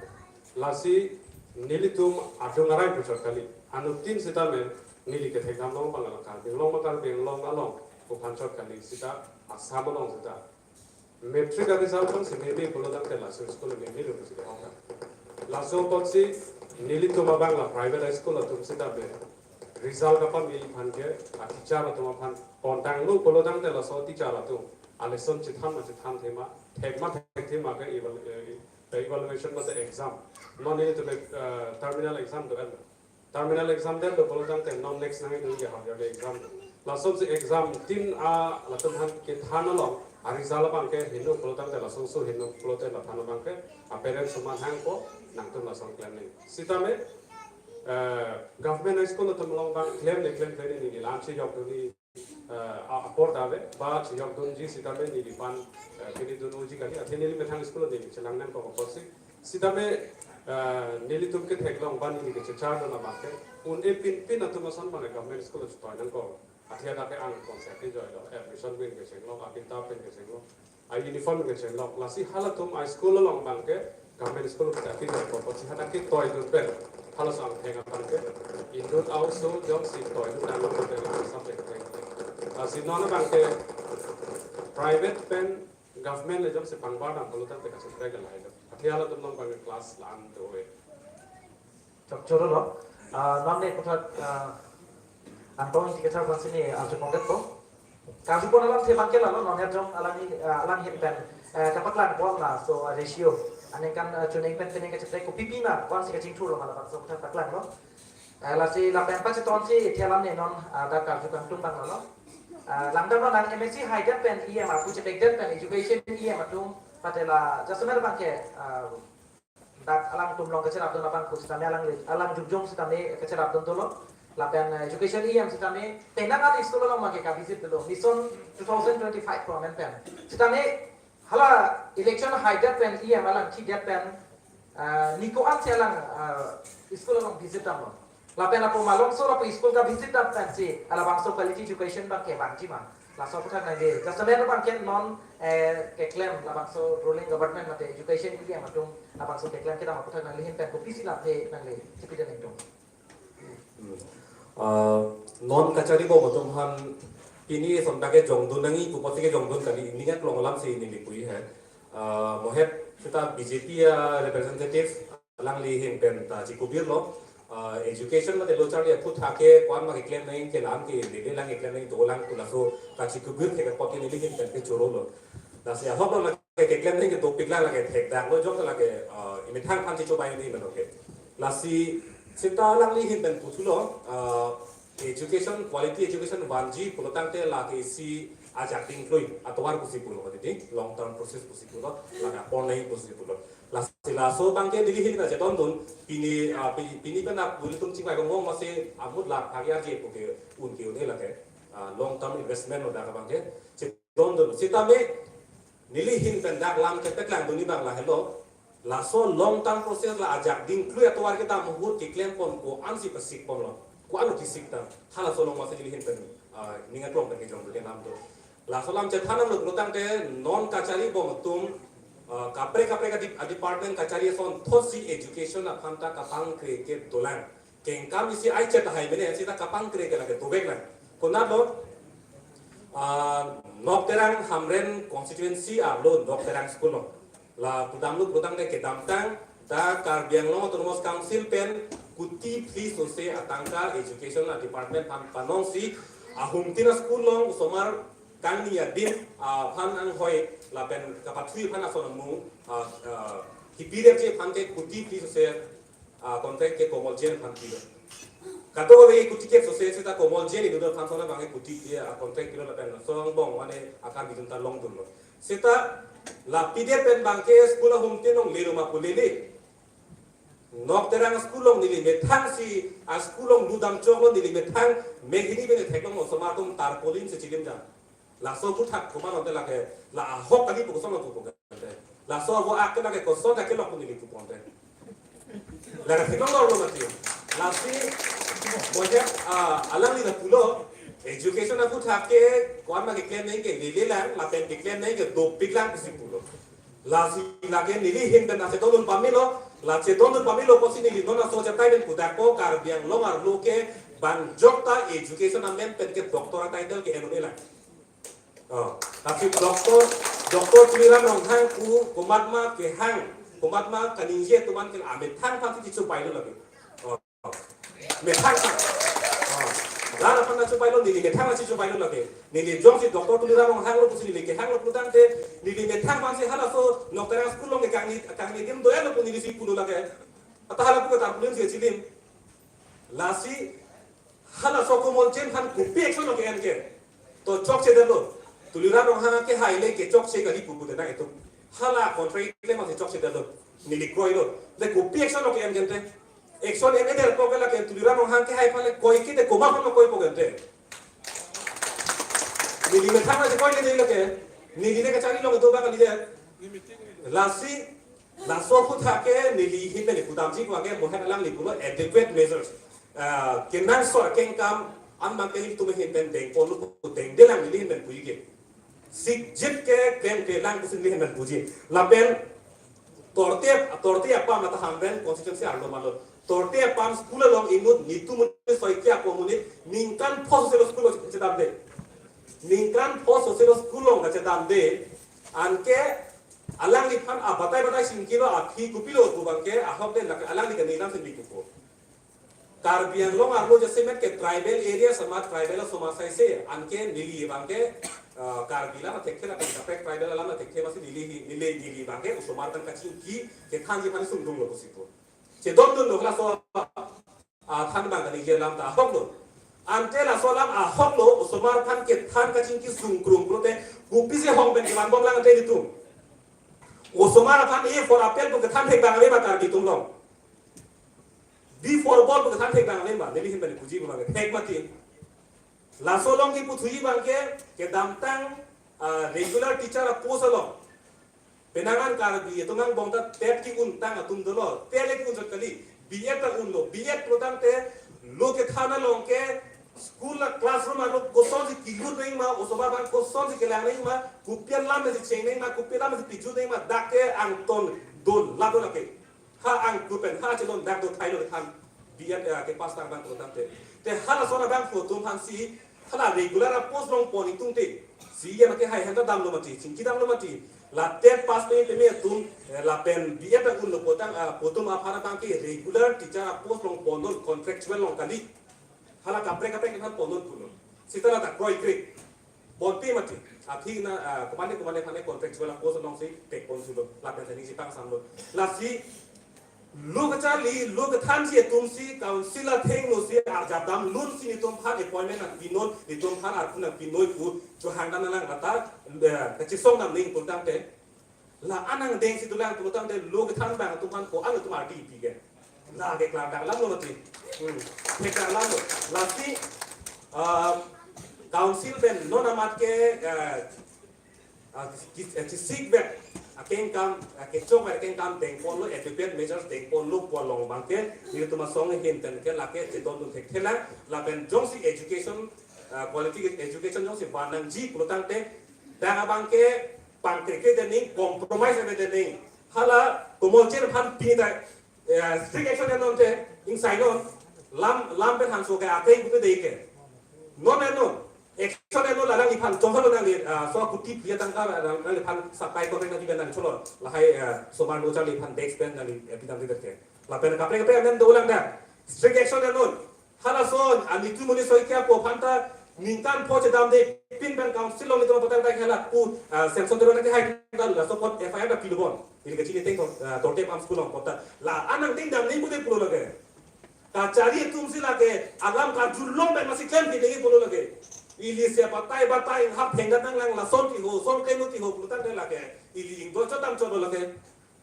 Lasi nelitum adung arai puchot kali. Anuttin sitame neli kethekdam long abang along Karbi Anglong ma Karbi Anglong along pu aphan chot kali sita Assam along sita matric a-result jongsi meme pulotangte laso school meme lo pusi dehok ta. Laso apotsi nelitum abang la private high school atum sitame result kapame aphan ke a-teacher atum aphan pontanglo pulotangte laso teacher atum a-lesson chethan ma chethan thema, thek ma thekthe ma ke eval-, eh, evaluation mate exam. Non nelitum, eh, terminal exam do-an. Terminal exam det lo pulotangte non next nangdunji half yearly exam. Lasonsi exam tin a latum aphan kethan along a-result abang ke heno pulotangte laso oso heno pulote laphan abang ke a-parents atum aphan hangpo, nangtum lason klem nang. Sitame, eh, government high school atum along abang klem ne klem klem ne neli lam chejokdun, eh, a-, apor ta ave, ba chejokdunji sitame neliphan, eh, pini dun unji kali, athe neli methang school neli chelang nangkok apotsi. Sitame, eh, nelitum ketheklong ba neli kechechar dun abang ke, un-e pinpin atum ason mane government school chetoi nangkok. Athe dak ke ang konsep ke joilo, admission pen kechenglo, akitap pen kechenglo, a-uniform pen kechenglo. Lasi halatum a-school along abang ke, government school ke akitap apotsi hadak ketoi dun pen. Halaso angthek abang ke, inut a-oso jongsi toi dun nanglo pen la subject pen. Lasi non abang ke, private pen government le jongsi pangbar dam pulotangte kacheprek ke lahai lo. Athe halatum non abang ke class la-an do-e. Chokchoro lo. Ah, non ne puthot, ah, Anpong Ingti Kathar aphansi ne arjupon detpo. Karjupon alamthe abang ke lalo, non ya jong alangli, ah, alangli ahin pen, eh, kapaklangpon laso, ah, ratio. Aningkan, ah, chuning pen pining kacheprek kopipi ma, ko-ansi kachingthurlo ma labangso puthot paklanglo. Eh, lasi lapen pachetonsi, athe alam ne non, ah, dak karju kangtung abang lalo. Ah, langdamlo nang M A C haidet pen E M arpu chepekdet pen education E M atum, patela jasemet abang ke, ah, dak alangtum along kacherapdun abang pusitame alang, alang jujung sitame kacherapdun dolo. Lapen, eh, education E M sitame penang an school along ma ke ka-visit dolo. Mission two thousand twenty-five ko amen pen. Sitame hala election haidet pen E M alang chidet pen, eh, niko ansi alang, eh, school along visit damlo. Lapen lapu malongso lapu school ka-visit dam pensi halabangso quality education abang ke vangji ma. Laso aputhak nangli, jasemet abang ke non, eh, keklem labangso ruling government mate education E M atum labangso keklem kedam aputhak nangli ahin pen kopisi lamthe nangli chepidun nangtum. Hmm. Ah, non kachari bom atum aphan pini sonta kejongdun nangji pu apotsi kejongdun kali, ningat long alamsi neli pu-i he. Ah, mohet seta B J P a-representative alangli ahin pen ta chikubirlo, ah, education mate lo charli aphuthak ke ko-an ma keklem nangji ke lam ke lele lang keklem nangji dolang pu laso kachikubir thek apot ke neli ahin pen kechorolo. Lasi ahok lo lake keklem nangji ke topic lang lake thekdaklo jok lake, ah, imethang aphan chichobai nangji meno ke. Lasi seta alangli ahin pen puthulo, ah, education, quality education vangji pulotangte lake isi ajak dingklui atovar pusi pulo titi, long term process pusi pulo, lake apor nangji pusi pulo. Lasi laso abang ke neli ahin ta chetondun, pini, ah, pi-, pini pen ap buli tum chingvai kongkong masi amut lak phagi arje pu ke un ke un-e lake. ah, long term investment lo dak abang ke. Chedondun. Sitame neli ahin pen dak lam kepaklangdun abang lahelo. Laso long term process la ajak dingklui atovar kedam ahut keklempon ko-ansi pasikponlo. Ko-an lo kesikdam. Halaso along masi neli ahin pen, ah, ning aklong pen kejongdun ke namdo. Laso alam chethan nanglo pulotangte non kachari bom atum, ah, kaprek kaprek a dep-, a department kachari asonthotsi education aphan ta kapangkre ke dolang. Kengkam isi ai chet tahai mene sita kapangkre ke lake dovek lang. Konatlo, ah, Nokterang Hamren constituency arlo Nokterang school lo. La pudamlo pulotangte kedamtang ta Karbi Anglong Autonomous Council pen kuti phli sose atangka education a department aphan panongsi ahumtin a school along osomar kangni adim, ah, aphan anghoi lapen kapathui aphan ason amung, ah, ah, kipirepji aphan ke kuti phli sose, ah, contract ke Komol Jain aphan pilo. Kadokave kuti kep sose sita Komol Jain inut aphan ason abang ke kuti, ah, contract pilo lapen song bong mane akar bijun ta longdunlo. Sita la pidet pen abang ke school ahumtin along lelo ma pu lele. Nokterang school along neli methangsi a school along ludam choklo, neli methang mek hini pen theklong osomar atum tarpaulin si chilimdam. Laso aphuthak komat ante lake la ahok kali pu kosonlo pupo kante. Laso avo ak ke lake koson dak kelok pu neli puponte. Lake theklong lorlo mati. Lasi mohe, ah, alangli lapulo education aphuthak ke ko-an ma keklem nangji ke lele lang, lapen keklem nangji ke dopik lang pusi pulo. Lasi lake neli ahin pen la chedondun pamelo, la chedondun pamelo pusi neli non aso chetai pen pudakpo Karbi Anglong arlo ke bangjok ta education amen pen ke doctor a title ke-en un-e lang. Oh, tapi Doctor, Doctor Tuliram Ronghang pu komat ma kehang, komat ma kaningje atum an ke amethang aphan si chichopailo lake. Oh, methang aphan. Oh, lar aphan ta chopailo, neli methang aphan si chopailo lake. Neli jongsi Doctor Tuliram Ronghang lo pusi neli kehanglo pulotangte, neli methang aphan si halaso Nokterang school along ke kangni, kangni adim do-etlo pu neli si pulo lake. Ata hala pu ke tarpaulin si chilim. Lasi halaso Komol Jain aphan kopi action lo ke-en ke. To chokchedetlo. Tuliram Ronghang kehai le kechokche kali pu pute nang itum. Hala contract le masi chokchedetlo. Neli kroilo. Le kopi action lo ke-en ke ante. Action en-edetpo ke lake Tuliram Ronghang kehai aphan le koi ke te komat aphan lo koipo ke ante. Neli methang aphan si koiledet lake. Neli le kachari along do abang kalidet. Lasi laso aphuthak ke neli ahin pen pudamji ko ake mohe alangli pulo adequate measures. Ah, kenangsot akengkam an abang ke nelitum ahin pen dengponlo pu dengdelang neli ahin pen puji ke. Sikjit ke klemklelang pusi neli ahin pen puji. Lapen torte, torte apam ata Hamren constituency arlo malo. Torte apam school along inut nitum monit soi ke apo monit ningkan pho soselo school chedamde. Ningkan pho soselo school along kachedamde. Anke alangliphan abatai batai chingkilo, aphi kopilo pu abang ke ahok den lake alangli kaningje alam si neli pupo. Karbi Anglong arlo jasemet ke tribal area sama tribal asomar asai se, anke neli abang ke, ah, Karbi alam athekthe lapen kaprek tribal alam athekthe masi neli, neli, neli abang ke osomar pen kachingki kethanji aphan sungdunglo pusi pu. Chedondunlo laso, ah, than abang kaningje alam ta ahoklo. Ante laso alam ahoklo, osomar aphan kethan kachingki sungkrung pulote kopisi hong pen kevan bomlang ante nelitum. Osomar aphan A for apple pu kethan thek abang ave ma Karbi atum along. B for ball pu kethan thek abang ave ma, neli ahin pen puji abang ke thek mati. Laso along kipu thuji abang ke, kedamtang, ah, regular teacher a post along penang an Karbi atum angbong ta TET ke-un tang atum dolo, TET le ke-un chot kali, B.Ed ta unlo, B.Ed pulotangte lo kethan along ke school a classroom arlo kosonsi kilut nangji ma, osomar abang kosonsi kelang nangji ma, kopi alam si cheng nangji ma, kopi alam si piju nangji ma, dak ke angton do lapu lake. Ha angkur pen ha chelon dak do thailo kethan B.Ed, eh, kepass tang abang pulotangte. Te halason abangphu atum aphansi hala regular a post along pon ingtungte, C.E.M kehai ahin ta damlo mati, chingki damlo mati. La TET pass peme peme atum, eh, lapen B.Ed ta unlo pu tang, ah, pu atum aphan abang ke regular teacher a post along pondun, contractual along kali. Hala kaprek kaprek aphan pondun pulo. Sita la ta kroikre. Bonpi mati. Aphi na, ah, komatne komatne aphan contractual a post alongsi pekpon thulo. Lapen tani si pangsamlo. Lasi lo kacharli, lo kethanji atumsi council athengno si arjap damlunsi netum aphan appointment nangpinon, netum aphan arpu nangpinoi pu chohang dam nanglang, lata, eh, kachesong dam ning pulotangte. La-an angdengsi dolang pulotangte lo kethan abang atum aphan ko-an atum ardi pi ke. La ke klar dang lam lo mati. Hmm. Ke klar lam lo. Lasi, ah, Council pen non amat ke, eh, ah, ki- eh, kisik bet akengkam, ah, kechok bet akengkam dengponlo, adequate measures dengponlo pu along abangke, nelitum asong ahin pen ke lake chetondun thekthelang, lapen jongsi education, ah, quality education jongsi vannangji pulotangte, dak abangke pangkrekre dening, compromise ave dening. Hala Komolchir aphan pini ta, eh, strict action enon te, ingsai non, lam, lam pen hanso ke ateng kutu dei ke. Non enon, action enon la nangliphan chongholo nangli, ah, so kuti pia tangka la nangliphan supply ko nangli ben nangcholo. Lahai, eh, somar lo charliphan desk pen nangli, eh, pidam di ke. Lapen kaprek kaprek amen dolang da. Strict action enon. Halaso, ah, Nitumoni Saikia pu aphan ta ningkan pho chedamde pin pen council along nelitum apatang ta halapu, ah, sanction dolo nang hai ta laso apot F I R ta pilubon. Neli kachini teng to, ah, Torte Pam School along apot ta. La anang dingdam ni bude pulo lake. Kachari atum si lake, alam karjulong pen masi klem di dei pulo lake. Ili se batai batai hap henggat nanglang lason ti ho, son klem ti ho pulotangte lake. Ili ingdo chodam chodo lake.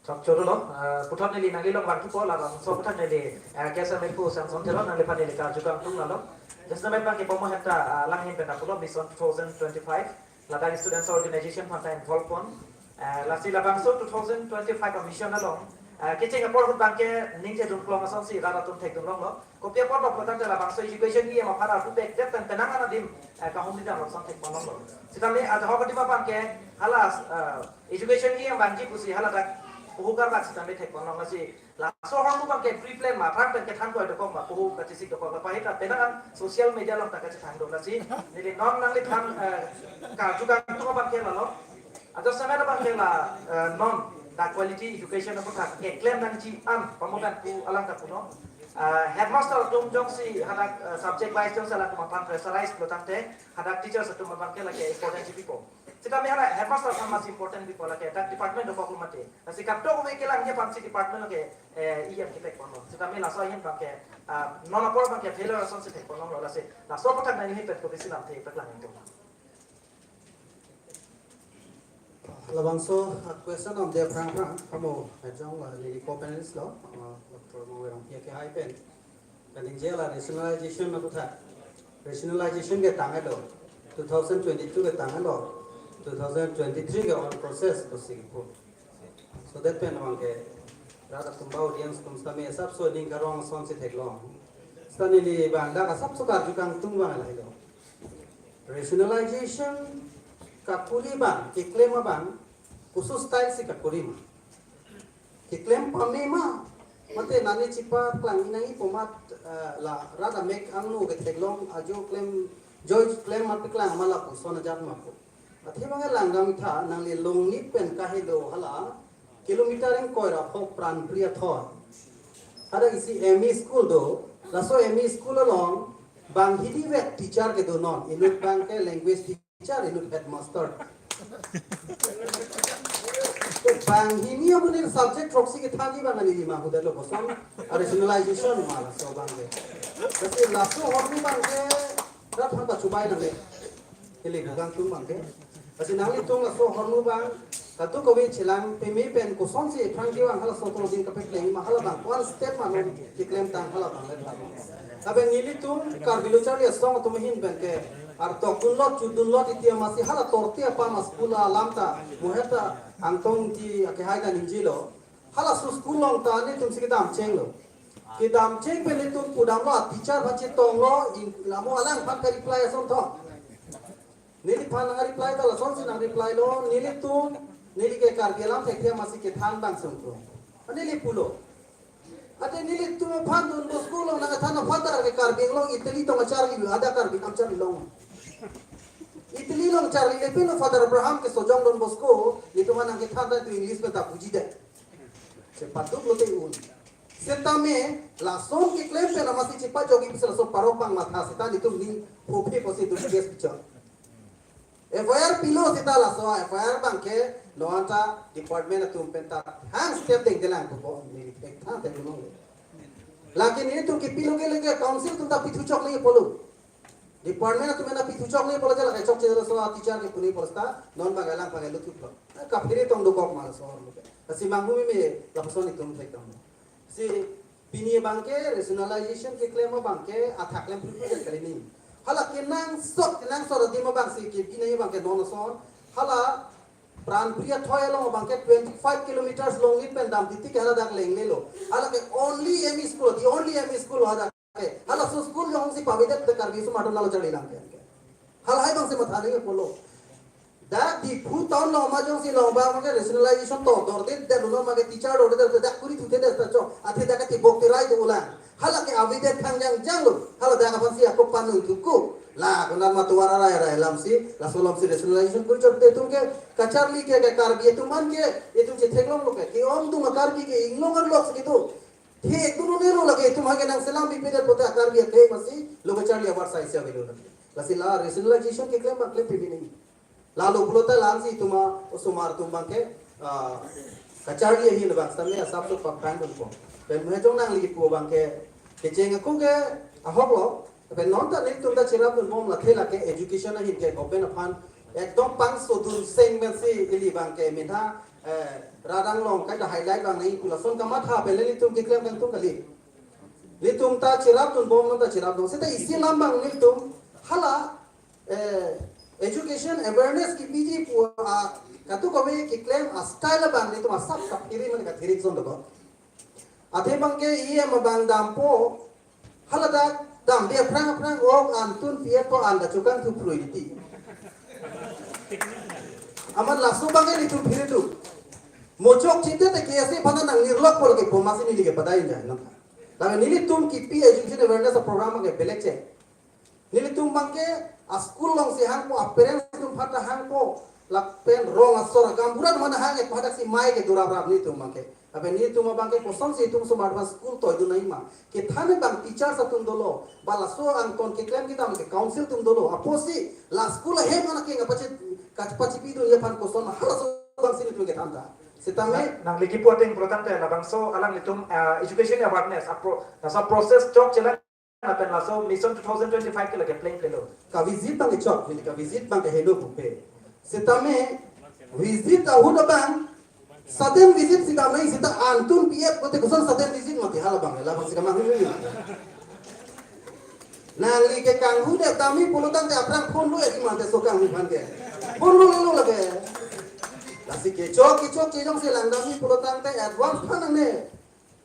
Chok choro lo, eh, puthot neli nangli long vangkipo labangso puthot neli, eh, K S M F O sanction thelo nangliphan neli karju kangtung lalo. Just na met bang ke pomo heta, eh, lang hin pen apulo Mission two thousand twenty-five. Ladak students organization aphan ta involve pon. Eh, lasi labangso two thousand twenty-five a mission along, eh, kecheng apor ahut bang ke ningje dun klong asonsi rat atum thekdun longlo. Kopi apor dok pulo tangte labangso education E M aphan arpu pek det pen penang an adim, eh, kahumri dam rok son thekpon longlo. Sitame ajahok adim abang ke hala, eh, education E M vangji pusi hala dak puhu karbak sitame thekpon long lasi. Laso ahormu abang ke pre-plan ma aphrang pen kethan koi dokok ma puhu kachisik dokok la pahit la penang an social media along ta kachethang do lasi. Neli non nangliphan, eh, karju kangtung abang ke lalo. Ajo semen abang ke la, eh, non dak quality education aputhak keklem nangji an pamokan pu alang ta puno. Eh, headmaster atum jongsi hadak, eh, subject wise jongsi alang atum aphan pressurize pulotangte hadak teachers atum abang ke lake important si pipo. Sitame hala headmaster aphan mas important pipo lake dak department dokok lo mate. Lasi kadokave kelangji aphansi department lake, eh, E M kepek ponlo. Sitame laso ahin abang ke, ah, non apor abang ke failure asonsi thekpon longlo lasi. Laso aputhak nangli pen kopi si lamthe peklang itu. Labangso, ah, question om dia phrang phrang, kamo, eh, jong la, neli co-panelist lo, ah, Doctor Mongwe Rongpi akehai pen. Kaningje la rationalization aputhak. Rationalization ke tanglo. Two thousand twenty-two ke tanglo. Two thousand twenty-three ke on process pusi kipu. So that pen abang ke rat atum ba audience atum sitame asapso ning karong asonsi theklong. Sitame neli abang dak asapso karju kangtung abang lahelo. Rationalization kakuri abang, keklem abang, koso style si kakuri ma. Keklem pame ma, mate nani chipaklang nangji pu amat, eh, la rat amek angno ketheklong ajo klem, joi klem amat paklang ma lapuson ajat ma pu. Athe abang langdam tha nangli Longnit pen kahelo hala kilometer ingkoi ra phok Pranpri athor. Hadak isi M E school do, laso M E school along banghini vet teacher kedo non, inut abang ke language teacher, inut headmaster. Te banghini amonit subject throksi kethanji abang ani lima hudalo koson, a rationalization ma laso abang ke. Tapi laso ahormu abang ke rat aphan pachubai nangne. Ili bukan tung abang ke. Lasi nanglitum laso ahormu abang kadokave chelang peme pen kosonsi aphrang kevang halaso tolodin kapekleng ma hala abang one step ma non keklemtang hala abang le tha. Lapen nelitum Karbi Lo Charli Asong atum ahin pen ke artok dunlot chudunlot iti amatsi hala Torte Apam a-school alam ta mo heta Angtong Engti akehai ta ningjelo. Halaso school along ta nelitum si kedam chenglo. Kedam cheng pen nelitum pudamlo, teacher aphan chetonglo, in, lamo alang aphan ka-reply ason thong. Neliphan nang-reply ta lasonsi nang-reply lo, nelitum, neli ke Karbi alam thekthe amatsi kethan abang sungkro. Neli pulo. Ate nelitum aphan Don Bosco along nangkethan a-father ke Karbi Anglong Italy tong acharli, hadak Karbi kam charli long. Italy along charlile pinlo Father Abraham ke Sojong Don Bosco, nelitum aphan nangkethan ta itum English pen ta buji det. Chepaduk lote un. Setame, lason keklem pen amatsi chepajokji pusi laso parok abang matha seta nelitum ning phophe pusi dum case bichar. F I R pilo seta laso F I R abang ke non ta department atum pen ta hang step dengdelang pupo neli thektha theklong. Lake nelitum kepilo ke lake council atum ta pithu chokle pulo. Department atum ena pithu chokle pulo jala ke chokche laso teacher ke puni pulo seta non abang alang abang luthup lo. Kaphere tong dokok ma laso ahormu ke. Lasi manghumeme lapuson itum thektang. Si pini abang ke rationalization keklem abang ke athak klem phru phru kali ni. Hala kenangsot, kenangsot adim abang si kebi nangji abang ke non ason. Hala Pranpriya Thoi along abang ke twenty-five kilometers longit pen dam titik hala dak lenglelo. Hala ke only M E school, the only M E school hala ke. Halaso school jongsi pavedet te Karbi atum atum nalo charli lang ke. Halahai abang si matha nangji pulo. Dak Diphu town along ma jongsi long abang ke rationalization to dorde det lo ma ke teacher dorde det dak kuri thuthe det ta chok. Athe dak ke tibok tirai do ulang. Hala ke avedet thang jangjang lo. Hala dak aphan si ako panung thuku. La, konat ma tovar arai arai alam si, laso alam si rationalization kuri chot te itum ke, kacharli ke, ke Karbi atum an ke, itum chetheklonglo ke, ke-ongdung a-Karbi ke inglong arlok si kedo. Thekdun un-elo lake, itum ha ke nangselam bipedet pote a-Karbi athek masi, lo kacharli abar sai si avelo lake. Lasi la rationalization keklem abang klem pipi nangji. Lalo pulote la-an si itum a-osomar atum abang ke, ah, kacharli ahin abang sitame asapso paphrang dunpo. Pen mehejong nangli pu abang ke, kecheng ako ke ahok lo. Pen non ta nelitum ta cherap dunbom lathe lake education ahin ke government aphan ekdom pangsodun seng pensi ili abang ke minha, eh, radang long kaita highlight abang nangji pu lason kamatha pen nelitum keklem kangtung kali. Nelitum ta cherap dunbom, non ta cherap dun. Seta isi alam abang nelitum hala eh, education awareness kepiji pu a, kadokave keklem a-style abang nelitum asap sap kiri mane kathirik son doko. Athe abang ke E M abang dampo, hala dak damde aphrang aphrang ok antun P F po anda chukang thu phrui diti. Amat laso abang ke nelitum phiri do. Mo chokche te K S A aphan nangnirlokpo lake po masi neli ke padai jai nang. Tapi nelitum kipi education awareness program ke belek che. Nelitum abang ke a-school along si hangpo, a-parents atum aphan ta hangpo, lapen rong asor gaonbura atum aphan hang-et pu hadak si mai ke duraprap nelitum abang ke. Lapen nelitum abang ke kosonsi itum osomar aphan school toidun nangji ma. Kethan abang teachers atum dolo, ba laso angkon keklem kedam ke council atum dolo. Apotsi la school ahem anak ke nangpachi, kapachipidunji aphan koson halaso abang si nelitum kethan ta. Sitame nang, nangli kipu ateng pulotangte labangso alanglitum, ah, education awareness, apro-, laso process chokchelang lapen laso Mission two thousand twenty-five ke lake plengplelo. Ka-visit abang ke chok, neli ka-visit abang ke helo pupe. Sitame visit ahut abang, sudden visit si damnang seta antun P F pote koson sudden visit mati hala abang, labang si kamang helo. Nangli ke kanghu det damji pulotangte aphrang phone lo edi mate so kanghu aphan ke. Phone lo lelo lake. Lasi kechok kechok kejongsi lang damji pulotangte advance aphan nangne.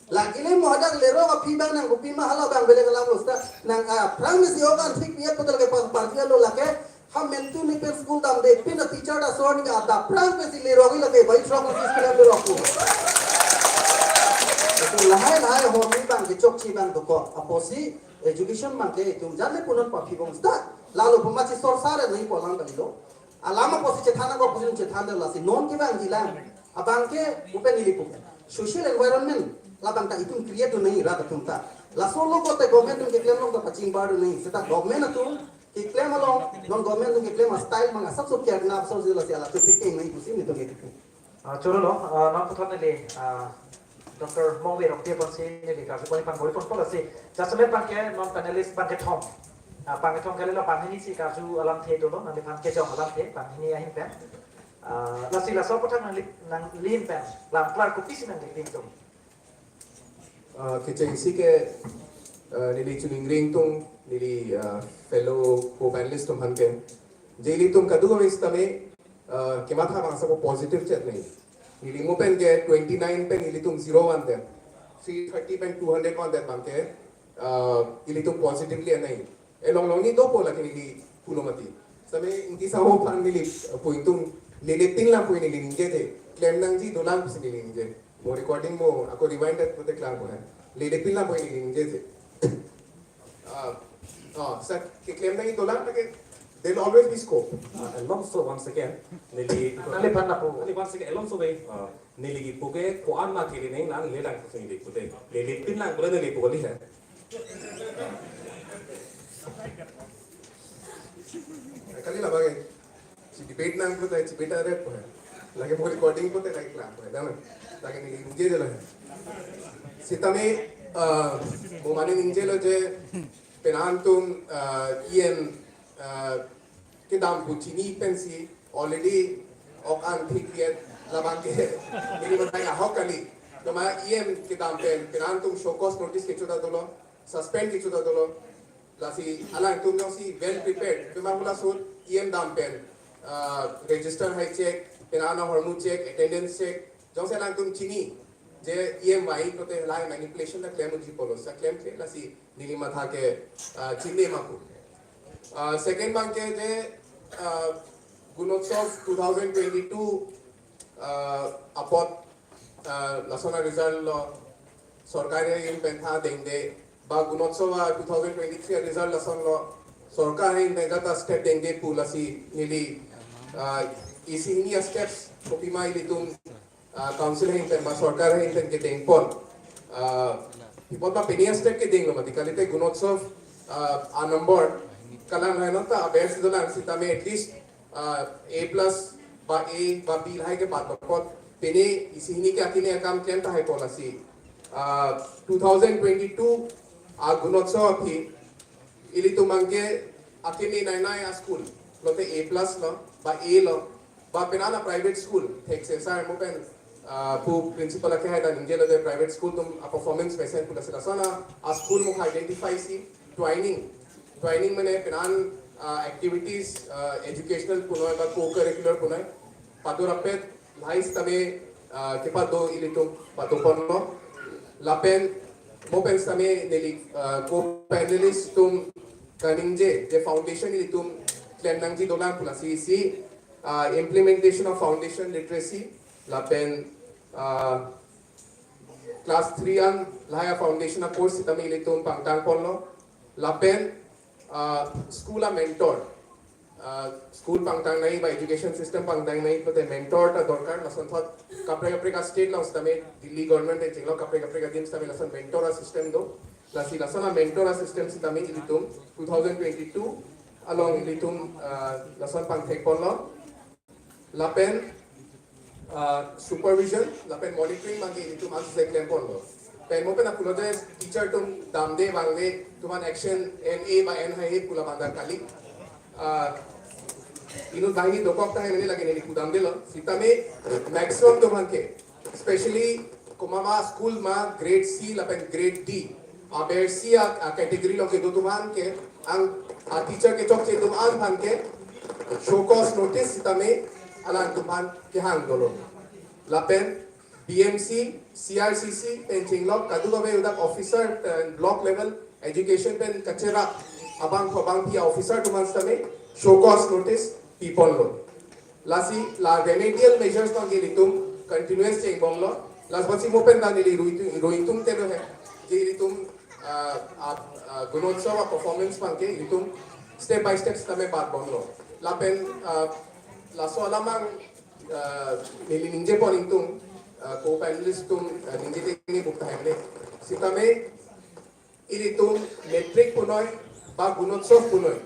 Lake le mo hadak lerok aphi abang nang kopi ma hala abang belek alam lo seta. Nang aphrang mesi ok anthik P F pote lake pas parti lo lake. Ha mentu ni pen school damde pin a-teacher ta sor ni ka adap aphrang pensi lerok-i lake bai throk pensi school lerok pu. Itum lahai lahai ahormu abang ke chokche abang dokok. Apotsi education abang ke itum jale punon paphi bom seta. Lalo pemachi sor sare nangji pu alam kalilo. Alam apotsi chethan ako pusi chethan de lasi non ke abang jilang. Abang ke upen neli pu. Social environment labang ta itum create dun nangji rat atum ta. Laso lo kote government atum keklem along ta pachingbar dun nangji. Seta government atum keklem along, non government atum keklem a-style abang asapso kiar na asapso lasi ala tu piking nangji pusi nelitum ke. Ah, choro lo, ah, non puthot neli, ah, Doctor Mongve Rongpi aphansi neli karju bari pang bari pon pola si. Jasemet abang ke non panelist abang kethom. Ah, abang kethom kalilo banghini si karju alamthe dolo, nangliphan kejong alamthe, banghini ahin pen. Ah, lasi laso aputhak nangli, nangli ahin pen, lam klar kopisi nangli ahin tum. Ah, kechengsi ke, ah, neli choningri ingtung, neli, ah, fellow co-panelist atum aphan ke. Je ilitum kadokave sitame, ah, kematha abang asap positive chet nangji. Neli mo pen ke twenty-nine pen ilitum zero vandet. Three thirty pen two hundred vandet abang ke, ah, ilitum positively nangji. Elong long ni dopo lake neli pulo mati. Sitame ingti saho aphan neli, ah, pu ingtung lele tin lang pu neli ningje je. Klem nangji dolang pusi neli ningje. Mo recording mo, ako rewind det pute klang ko hai. Lele pin lang point neli ningje je. Ah, ah, sir, keklem nangji dolang ke, there'll always be scope. Ah, along so once again, neli, nangliphan lapu. Only once again, along so way, ah, neli kipu ke ko-an ma kili neng lang le lang kusing neli pute. Lele pin lang pute neli pu kali hai. Kali labang ke. Si debate nang pute, si debate aret pute. Lake mo recording pute, lake klang pute, dam. Lake neli ningje je lo. Sitame, ah, mo mane ningje lo je, penang atum, ah, E M, ah, kedam pu chini pensi, already ok anthik liet labang ke, neli matai ahok kali. Toma E M kedam pen, penang atum show cause notice kecho ta dolo, suspend kecho ta dolo. Lasi alangtum jongsi well prepared, pima pu laso E M dam pen, ah, register hai check, pen ana hormu check, attendance check, jongsi alangtum chini je E M vai kote lahai manipulation ta klem unji pulo, sa klemkle, lasi neli matha ke, ah, chinine ma pu. Ah, second abang ke je, ah, Gunotsav two thousand twenty-two, ah, apot, ah, lason a-result lo, sorkar ahin pen tha dengde, ba Gunotsav two thousand twenty-three a-result lason lo, sorkar ahin pen jata step dengde pu, lasi neli, ah, isi hini a-steps kopima ilitum, ah, council ahin pen ba sorkar ahin pen kedeng pon. Ah, pi apot ma pini a-step kedeng lo mati, kalite Gunotsav, ah, a-number kalang hai nonta aber si dolang, sitame at least, ah, A plus ba A ba B lahai ke bat apot pini isi hini ke atini akam klem tahai pon, lasi, ah, two thousand twenty-two a-Gunotsav aphi ilitum abang ke akimi nai nai a-school, lote A plus lo, ba A lo, ba pen ana private school, thek se sar mo pen, ah, pu principal ake hai ta ningje lo de private school atum a-performance mesen pu, lasi lason a-school mo identify si, twinning, twinning mane pen an, ah, activities, ah, educational punoi ba co-curricular punoi pado rapet lahai sitame, ah, kepado ilitum pado ponlo. Lapen mo pen sitame neli, ah, co-panelist atum kaningje je foundation ilitum klem nangji dolang pu, lasi isi, ah, implementation of foundation literacy, lapen, ah, class three an lahai a-foundation a-course sitame ilitum pangtang ponlo. Lapen, ah, school a-mentor, ah, school pangtang nangji ba education system pangtang nangji pulote mentor ta dorkar, lason thot kaprek kaprek a-state along sitame, Delhi government pen chenglok kaprek kaprek adim sitame lason mentor a-system do. Lasi lason a-mentor a-system sitame ilitum two thousand twenty-two along ilitum, ah, lason pangthek ponlo. Lapen, ah, supervision lapen monitoring abang ke ilitum ansi klem ponlo. Pen mo pen pulo je teacher atum damde vangve atum an action en-e ba en haihe pu labang ta kali. Ah, inut banghini dokok tahai mene lake neli pudamdelo. Sitame maximum atum abang ke, especially komat ma school ma grade C lapen grade D aber si a, a-category along kedo atum abang ke, ang a-teacher kechokche atum abang ke show cause notice sitame alangtum abang kehang dolo. Lapen B M C, C R C C pen chenglok kadokave udak officer pen block level education pen kacherap abang ko abang pi officer atum abang sitame show cause notice pi ponlo. Lasi la remedial measures abang ke ilitum continuous chengbomlo. Lasi mo pen ta neli ruitu-, ruitum telo he. Je ilitum, ah, ah, ah, Gunotsav a-performance abang ke ilitum step by step sitame bat bomlo. Lapen, ah, laso alam abang, ah, neli ningje pon ingtung, ah, co-panelist atum, ah, ningje tengni buk tahai mene. Sitame ilitum matric punoi ba Gunotsav punoi,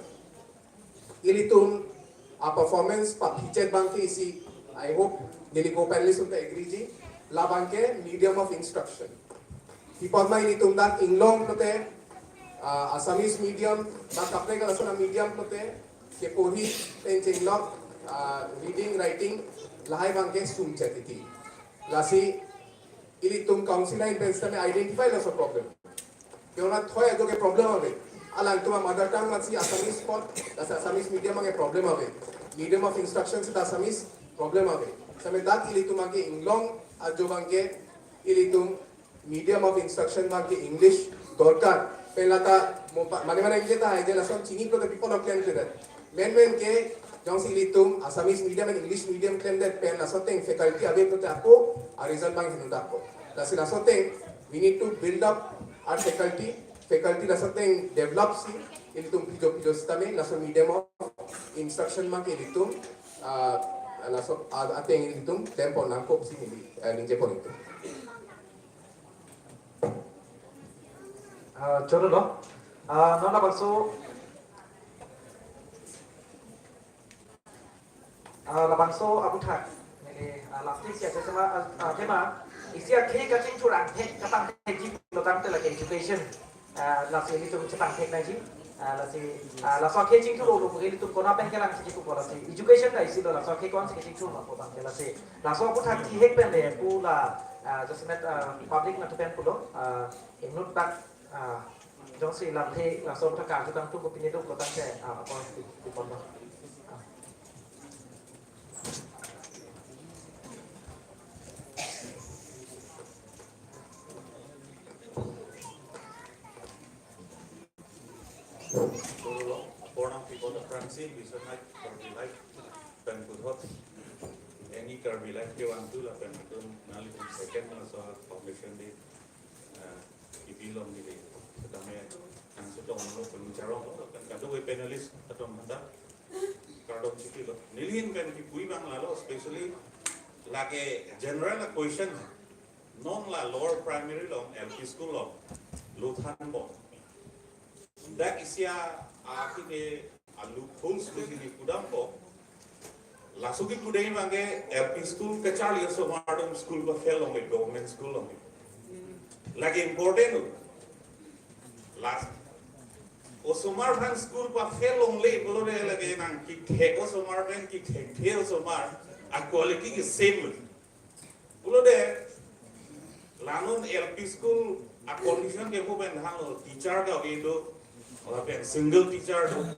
ilitum a-performance paphichet abang ke isi, I hope neli co-panelist atum ta agree ji, labang ke medium of instruction. Pi apot ma ilitum dak inglong pulote, ah, Assamese medium, dak kaprek lason a-medium pulote keporhi pen chenglok, ah, reading, writing lahai abang ke sumchet titi. Lasi ilitum council ahin pen sitame identify laso problem. Ke-ong athoi ajo ke problem ave. Alangtum a-mother tongue masi Assamese apot, lasi Assamese medium abang ke problem ave. Medium of instruction seta Assamese problem ave. Sitame dak ilitum abang ke inglong ajo abang ke ilitum medium of instruction abang ke English dorkar. Pen lata mo pa-, mane mane ningje tahai je lason chini pulote pi apot lo klemkledet. Main main ke jongsi ilitum Assamese medium and English medium klemdet pen laso ateng faculty ave pulote ako a-result abang henodak ako. Lasi laso ateng we need to build up our faculty, faculty laso ateng develop si ilitum pijo pijo sitame laso medium of instruction abang ke ilitum, ah, laso a-, ateng ilitum klem pon nangkok pusi neli, eh, ningje pon ingtung. Ah, choro lo. Ah, non labangso, ah, labangso aputhak. Neli, ah, last thing ya, sesema, ah, ah, tema. Isi akhei kachingthur angthek, katangthekji pulo tangte lake education. Ah, lasi ilitum chetangthek nangji. Ah, lasi, ah, laso akhei chingthurlo lo, ilitum konat pen kelang si pupo lasi. Education ta isi lo, laso akhei konsi kachingthurlo pu abang ke lasi. Laso aputhak thihek pen le pu la, ah, jasemet, ah, public nangthu pen pulo, ah, inut dak, ah, Jongsi lamthe laso aputhak kachetong atum kopine do pulo tangte, ah, apor pi-, pipon do. Ah. Apor nangpipo aphrangsi, bisa naik Karbi Live pen puthot. Any Karbi Live kevangthu lapen atum nanglitum second laso foundation day, eh, kipi longle, setame nangchetonglo pen charonglo, pen kadokave panelist atum aphanta kardom chipilo. Nelihin pen kipu abang lalo, especially lake general question, non la lower primary along, L P school along lo thanbom. Dak isi a, akine a loopholes do hini kudampo. Laso kipu dei abangke L P school kacharli osomar atum school pa fail longle, government school along. Lake important lo. Last. Osomar aphan school pa fail longle pulote lake nangkethek osomar pen kethekthe osomar a quality ke same lo. Pulote, la non L P school a condition ke pu pen hanglo, teacher kave do, lapen single teacher do.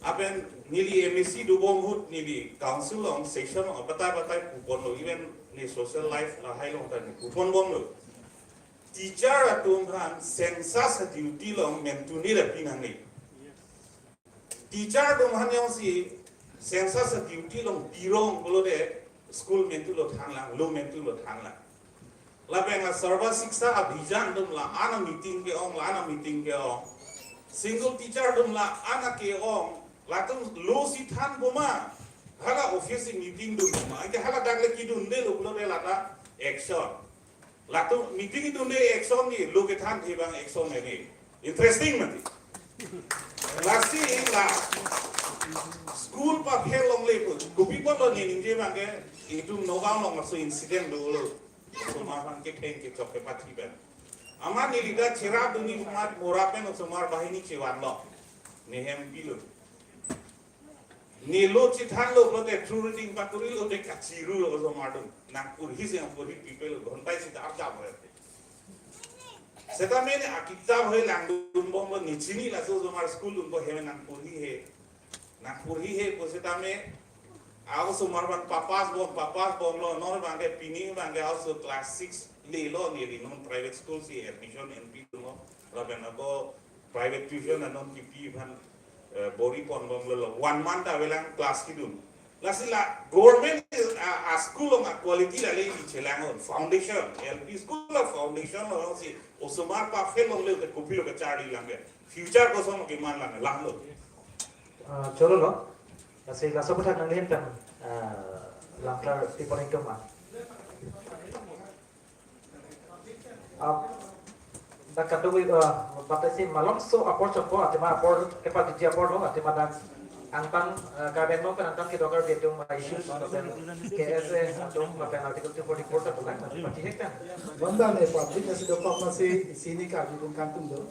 Lapen neli M A C dobom ahut neli council along, session along, batai batai puponlo, even ne social life lahai along ta ne puponbomlo. Teacher atum aphan census duty along menthu nira pinangne. Teacher atum aphan jongsi census duty along pirong pulote school menthulo thanlang, lo menthulo thanlang. Lapen la Sarva Shiksha Abhiyan atum la-an a meeting ke-ong, la-an a meeting ke-ong. Single teacher atum la-an a ke-ong, latum lo si thanboma. Hala office meeting dunboma. Anke hala dak le kidundelo pulote lata action. Latum meeting dunde action ni, lo kethan thibang action ni. Interesting mati. Lasi la school pa fail longle pu. Kopi apotlo ne ningje abangke, itum Nagaon along laso incident dolo. Osomar aphan ketheng kechok kepathi pen. Amat neli ta cherapdunji amat mora pen osomar banghini chevanlo. Ne hem pilo. Ne lo chethanlo pulote, through reading pakurilo te kachirulo osomar atum. Nangporhi si nangporhi pipelo, ghonta isi ta arjap hoy. Setame ne akitap hoy langdunbomlo, ne chini laso osomar school dunbom he, nangporhi he. Nangporhi he pu setame, a osomar aphan papass bom, papass bomlo, non abangke pini abangke a oso class six lelo, neli non private school si admission N P dunlo, lapen ako private tuition anon kipi aphan, eh, bor-iponbomlo, one month avelang class kidun. Lasi la government, ah, ah, school along a quality la le chelang-un, foundation, L P school la foundation alongsi osomar pa fail longle te kopilo kacharli lang ke. Future koson keman lang, langlo. Ah, cholo lo. Lasi laso aputhak nanglihin pen, ah, langklar pipon ingtung ma. Ah, dak kadokave, ah, batasi malomso apor chotpo, athema apor kepajiji apor lo, athema dak angtan, ah, Karbi Anglong pen angtan kedo Karbi atum, ah, issues, lapen K S A atum, lapen Article two forty-four ta pulang, mati hek kan. Bonta ne public nasi dokok nasi sini Karbi atum kangtung do.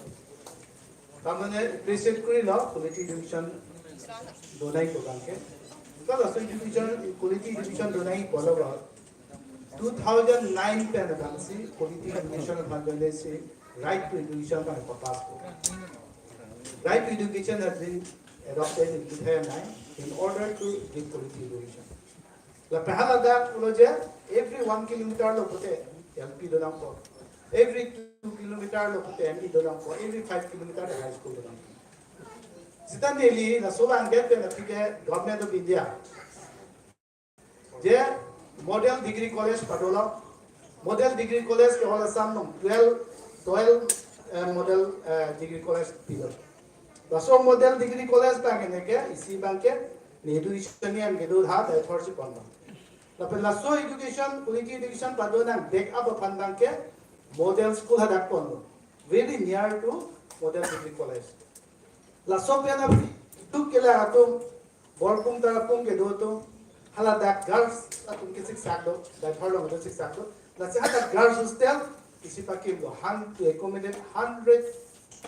Tamane appreciate kurilo quality education donai ko abangke. Kala so education, quality education donai ko lo ba. Two thousand nine pen abangsi quality education abang donai si right to education abang papass ko. Right to education has been adopted in two thousand nine in order to give quality education. Lapen hala dak pulo je, every one kilometer lo pute L P donangpo. Every two kilometer lo pute M E donangpo. Every five kilometer high school donangpo. Sita neli laso abang det pen aphi ke Government of India je Model Degree College padolo. Model Degree College ke whole Assam along twelve, twelve, eh, Model, eh, Degree College pilo. Laso Model Degree College abang ke ne ke isi abangke ne education niyam kedo ha dai thor si ponlo. Lapen laso education, quality education padonang back up aphan abangke model school hadak ponlo. Very near to Model Degree College. Laso pen aphi duk kela atum, Borpung Tarapung kedo atum, hala dak girls atum ke siksak do, dai thor along do siksak do. Lasi hala girls hostel isi pakimlo, han to accommodate hundred,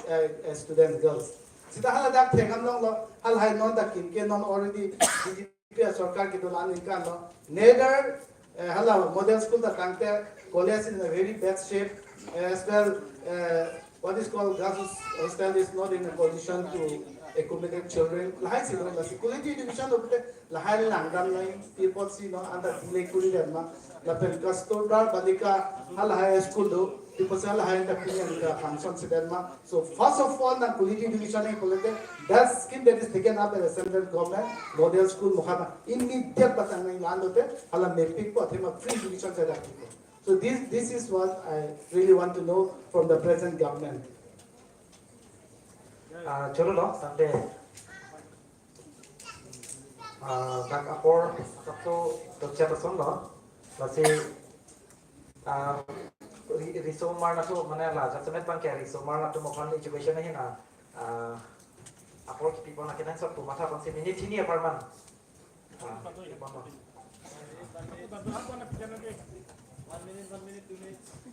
eh, eh, student girls. Sita hala dak thengam longlo, halahai non dak kim ke non already B J P sorkar kedo la aningkan lo. Neither, eh, hala model school ta tangte college in a very bad shape. As well, uh, what is called girls' hostel is not in a position to accommodate children. Lahai si lo, lasi quality education lo pute lahai langdam nai, pi apotsi non anta delay kuri dam ma, lapen Kasturba Balika halahai school do, pi apotsi halahai anta pini anta function si dam ma. So first of all, nang quality education nang pulete, that scheme that is taken up by the central government, model school Mohana, immediate patang nang lan dote, hala mepik po, athema free education sa dak po. So this, this is what I really want to know from the present government. Ah, choro lo, tangte, ah, dak apor, dak to, to chat ason lo, lasi, ah, ri-, risomar natu, mane la, jasemet abang ke risomar natu mokhan education ahin, ah, ah, apor kipi pon akenangsot pu matha ponsi minute hini apar man. Ah, kipi pon lo.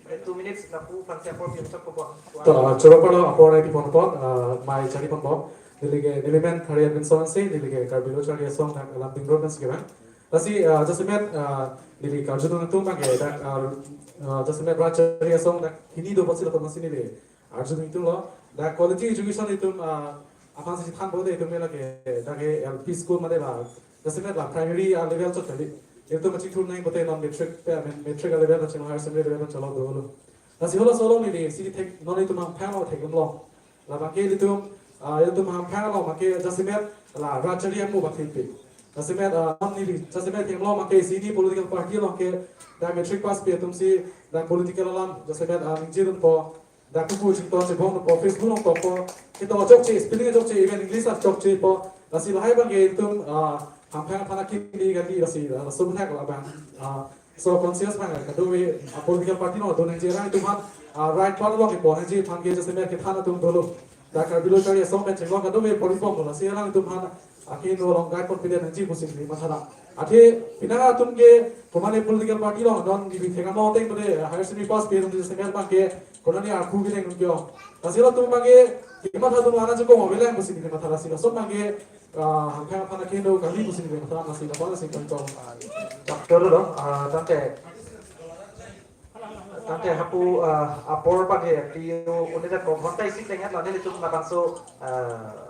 Eh, two minutes lapu aphan si apor pi chok ko bon. To, ah, choro palo apor ai pi pon pon, ah, mai chari pon pon. Neli ke, neli men Hari Edwinson si, neli ke Karbi Lo Charli Asong dak Lumding Road pensi kevang. Lasi, ah, jasemet, ah, neli karjudun atum abang ke dak, ah, ah, jasemet Rat Charli Asong dak hini do apotsi lapu masi neli arjudun atum lo. Dak quality education atum, ah, aphan si than pute atum lake dak ke L P school mate la, jasemet la primary, ah, level chot kali. Atum machithur nang pute non matric pe, matric level ta chelo, higher secondary level ta chelo dolo. Lasi halaso along neli si thek non atum hamphang lo theklong. Labang ke ilitum, ah, ilitum hamphang lo abang ke jasemet la Rat Charli amu ba thilpi. Jasemet, ah, non neli jasemet theklong abang ke isi hini political party along ke dak matric pass pi atum si dak political alam jasemet, ah, ningje dunpo. Dak kuku chington chibong po, Facebook along to po, ketok chokche, spelling chokche, even English ta chokche po. Lasi lahai abang ke itum, ah, hamphang aphan akimi kali, lasi, ah, laso athak labang, ah, so conscious abang kadokave, ah, political party along do nangji alangtum aphan, ah, right path along kepo nangji aphan ke jasemet kethan atum dolo. Dak Karbi Lo Charli Asong pen chenglok kadokave pori pon lo, lasi alangtum aphan akehingno along guide pon pide nangji pusi neli matha dam. Athe penang atum ke komane political party along non neli thek-an ateng pute higher secondary pass pi atum jasemet abang ke konani arpu kedeng nung kyo. Lasi latum abang ke kematha dun wana chukong avelang pusi neli matha, lasi laso abang ke, ah, hamphang aphan akehingno kali pusi neli matha, lasi lapu-an si kantong. Doctor lo, ah, tangte, tangte hapu, ah, apor abang ke pi un-e det ko, ghonta isi tenget lo nelitum labangso, ah,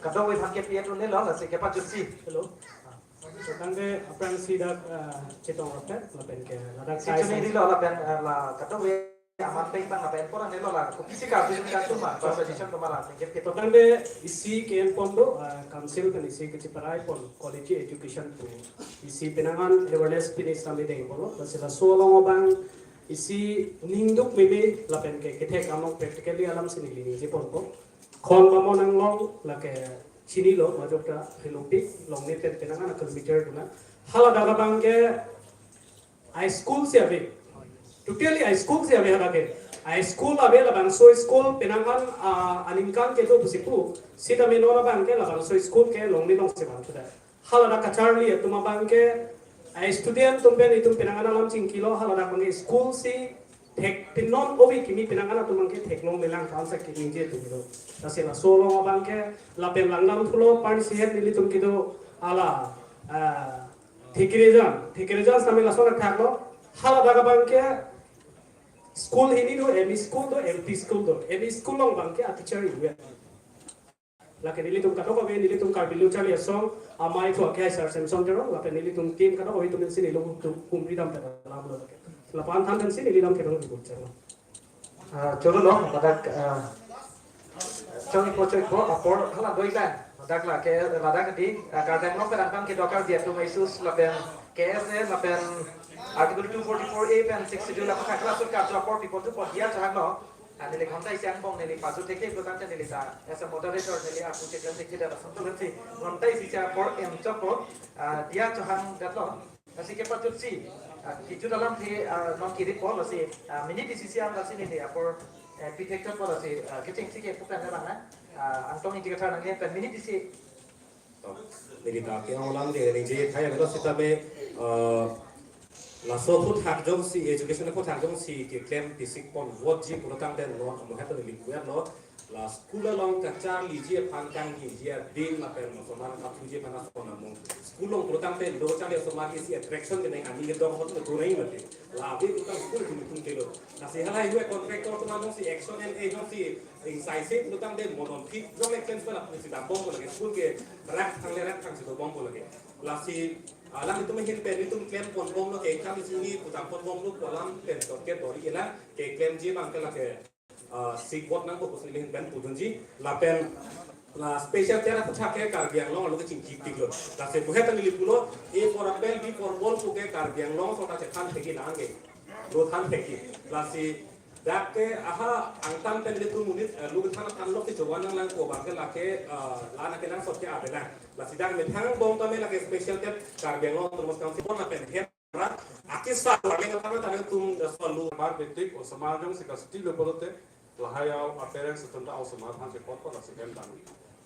kadokave aphan ke pi un-e lo, lasi kepajutsi. Hello. So tangte aphrangsi dak, ah, chetong rapet, lapen ke ladak si sai chini sai. Rilo lapen, ah, la kadokave aman peng tang lapen pora nelo la kopisi ka bisu ka tuma conversation tuma la ningkep ke. So tangte isi ke-en pon do, ah, council pen isi kachiparai pon quality education pu isi penang an awareness pini sami deng pon lo, lasi laso along abang isi ningduk meme lapen ke kethek among practically alam si neli ningje pon po. Khon mamo nanglong lake chinilo, majok ta Helopik, Longnit pen penang an kilometer duna. Haladak abang ke high school si ave. Totally high school si ave hadak ke. High school ave, labangso school penang an, ah, aningkan kedo pusi pu. Sitame non abang ke labangso school ke Longnit along si vang sudah. Haladak kacharli atum abang ke, eh, student atum pen itum penang an alam chingkilo, haladak abang ke school si thek pinon obi kimi penang an atum abang ke theklonglelang aphan si kiningje atum lo. Lasi laso along abang ke lapen langdam thulo, party si het nelitum kedo hala, eh, Thikirijan, Thikirijan sami laso athak lo, haladak abang ke school hini do, M E school do, L P school do, M E school along abang ke a teacher inut. Lake nelitum kadokave, nelitum Karbi Lo Charli Asong amei thu akhai Sir Samson Teron, lapen nelitum team kadokave atum si nelitum humri dam pen alam lo lake. Lapu-an than pen si neli dam kedong ribut chang. Ah, choro lo, ladak, ah, chong-ikpo chong-ikpo, apor hala doi kan. Ladak lake, ladak di, ah, kardeng long pen angkang kedo kar dia tu maisus lapen K S A lapen Article two forty-four A pen six schedule lapen kakla sur ka apor people tu po dia chang lo. Ah, neli ghonta isi angbong neli pajut thekthek lo tangte neli ta as a moderator neli arpu cheklem thekthek dak asam tu si ghonta isi cha apor em chokpo, ah, dia chohang det lo. Lasi kepajutsi, ah, kejut alamthe, ah, non kiri po lasi, ah, minute isi si ang lasi neli apor, eh, pi thek chokpo lasi, ah, kechengsi ke pukan na bang na, ah, Angtong Ingti Kathar nangli pen minute isi. To, neli ta ke-ong lang de ningje thai lo sitame, eh, laso aphuthak jongsi, education aphuthak jongsi keklem pisik pon vote ji pulo tangte non amuhet neli kuat lo. La school along kacharliji aphan kangjiji ading lapen osomar aphan thuji aphan ason amung. School along pulotangte lo charli osomar isi attraction kenang ani ke dong hot na turai mati. La ave utang school hini tum kelo. Lasi halahei hu contractor atum jongsi action N A jongsi incisive pulotangte monon fit jong expense pala pusi dambom pulotangte school ke rak thangle rak thangsi dobom pulotangte. Lasi alanglitum ahin pen nelitum klem ponbomlo ke kami sini pu dam ponbomlo pu alam pen dot ke dori ela keklemji abang ke lake ah, sikbot nangpo pusi nelihin pen pudunji lapen la special care aputhak ke Karbi Anglong arlo kachingki piklo. Lasi buhet neli pulo, A for apple, B for ball pu ke Karbi Anglong aso ta chethan thekji nangke. Lo than thekji. Lasi dak ke aha angtan pen nelitum unit, eh, lo than thanlo ke jovan nanglang ko abang ke lake, eh, la na kenangsot ke avelang. Lasi dak methang bom tame lake special care Karbi Anglong Autonomous Council pon lapen hem ra akisa warning alam tame tum da solu. Mar betik osomar jongsi kachotilo pulote lahai aparents atum ta osomar aphan chepot pon lasi hem dam.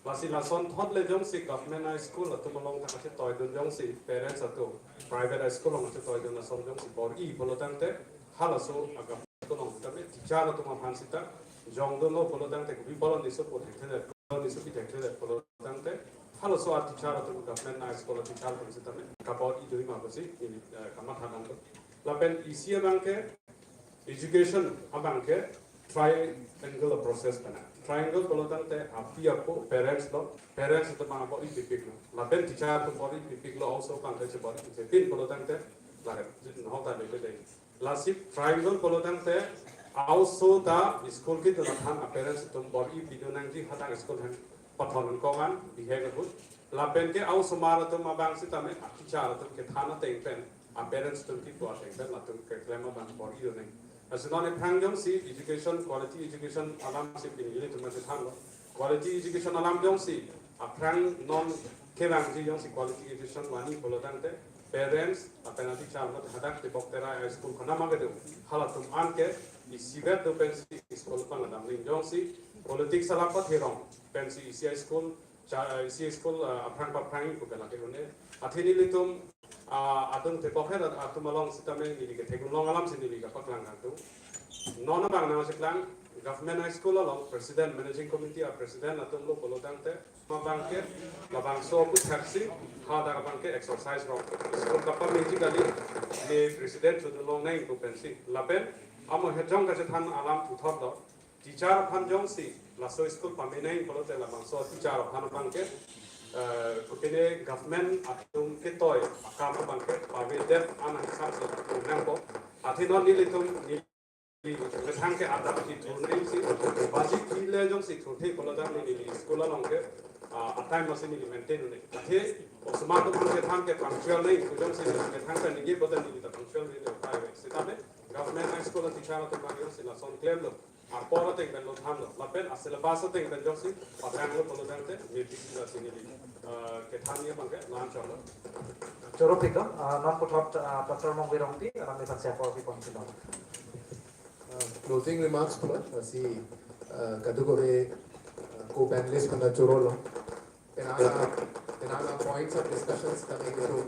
Lasi lason thot le jongsi government high school atum along ta kachetoidun jongsi parents atum private high school along chetoidun lason jongsi bor-i pulotangte halaso a government school along tame teacher atum aphan sita jongdunlo pulotangte kopi pulo niso pu thekthe, niso pi thekthe pulotangte halaso a teacher atum government high school a teacher atum sitame kabor-i dui ma pusi neli, eh, kamatha dam. Lapen isi abang ke education abang ke triangle process pen. Triangle pulotangte api apo parents lo, parents atum abang bor-i pipiklo. Lapen teacher atum bor-i pipiklo, also abang ke chebor-i pipik pulotangte lake nahok ta dei dei. Lasi triangle pulotangte also ta school kedun aphan a parents atum bor-i pidun nangji hadak school ahem pathon kong an bihek ahut. Lapen ke osomar atum abang sitame a teacher atum kethan ateng pen a parents atum kipu ateng pen latum keklem abang bor-i dun nang. Lasi non aphrang jongsi education, quality education alam si pini ilitum chethanlo. Quality education alam jongsi aphrang non kevangji jongsi quality education vangji pulotangte parents lapen a teacher amat hadak Tebok Terai high school konat ma kedo halatum an ke isivet do pensi school pangdam ning jongsi politics alam pathirong pensi isi high school cha, isi high school, ah, aphrang paphrang pu ke lake un-e. Athe nelitum, ah, atum Tebok Terai atum along sitame neli kethek-un long alam si neli kapaklang atum. Non abang nangcheklang government high school along president, managing committee a president atum lo pulotangte abang ke labangso aputhak si hadak abang ke exercise rong. School kapame ji kali, ne president chedun long nang pu pensi. Lapen amo hejong kachethan alam puthot do. Teacher aphan jongsi laso school pame nang pulote labangso teacher aphan abang ke, eh, kopine government atum ketoi akam abang ke pavedet an hisap si nangpo. Athe non nelitum ni methang ke adap kithur nangsi, budget kile jongsi thurthe pulotangte neli school along ke, ah, a time masi neli maintain un-e. Athe osomar atum kethan ke punctual nang, jongsi methang ke ningje pulotangte neli ta punctual neli upai ave. Sitame government high school a teacher atum abang jongsi lason klemlo, apor ateng pen lo thanlo, lapen a syllabus ateng pen jongsi pathanglo pulotangte meeting si lasi neli, ah, kethan ni abang ke lan cholo. Choro pik do, ah, non puthot, ah, Doctor Mongvi Rongpi, alangliphan si apor pipon si lo. Ah, closing remarks pulo, ah, si, ah, kadokave, ah, co-panelist aphan ta choro lo. Penang, penang points of discussions kami itu.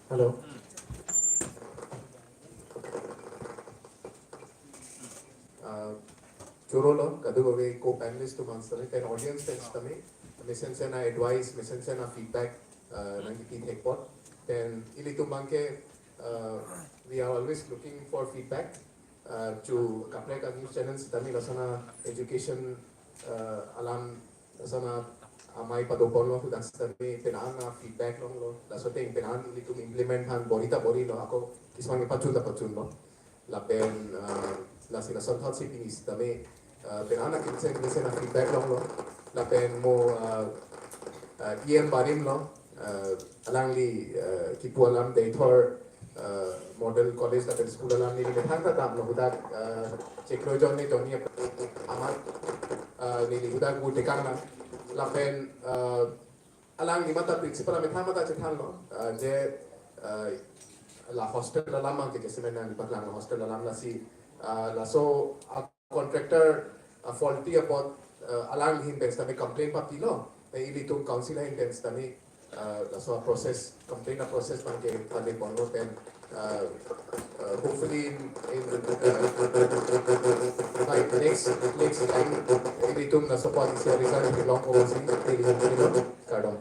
Hello. Ah, choro lo, kadokave co-panelist atum an sitame, pen audience pen sitame, mesensen a advice, mesensen a feedback, ah, nangkipi thekpon. Pen ilitum abang ke, ah, we are always looking for feedback, ah, to kaprek a news channel sitame lason a education, ah, alam lason a amei padoponlo, hadak sitame penang a feedback longlo, laso ateng penang ilitum implement aphan bor-i ta bor-ilo, ako kismang pachun ta pachunlo. Lapen, ah, lasi lason thot si pini sitame, ah, penang a kimsen kimsen a feedback longlo. Lapen mo, ah, ah, E M barim lo, ah, alangli, ah, kipu alam Deithor, ah, Model College lapen school alam neli methang ta damlo, hadak, ah, chiklo jonni jonni amat, ah, neli hadak gu tekang na. Lapen, ah, alangli mata principal amethang mata chethanlo, ah, je, ah, la hostel alam abang ke jasemen nangpaklang la hostel alam lasi, ah, laso a contractor, ah, faulty apot, ah, alangli ahin pen sitame complain papilo, eh, ilitum council ahin pen sitame, ah, laso a process, complain a process abang ke pade ponlo pen, Uh, uh, hopefully in, in, uh, like next, next time, ilitum laso apot isi result long ko si, kardom.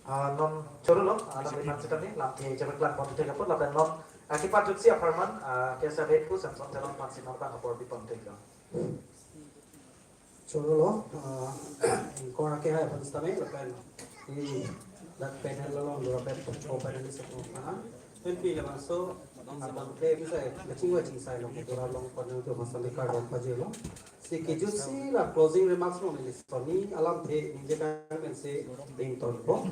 Ah, non choro lo, ah, non iman sitame, lamthe jamek lang pon thek apot, lapen non, ah, kepajutsi apharman, ah, K S A Bengphu Samson Teron aphansi non bang apor pi pon thek lo. Choro lo, ah, anchor akehai aphan sitame, lapen, i, dak panel along dura pen, co-panelist aphan, pen pi labangso, abang ke bisa, kachingvai chingsai lo, dura long panel tu masa me kardom pajirlo. Si kejutsi la closing remarks mo neli soni alamthe ningje kang pensi ingtonpo.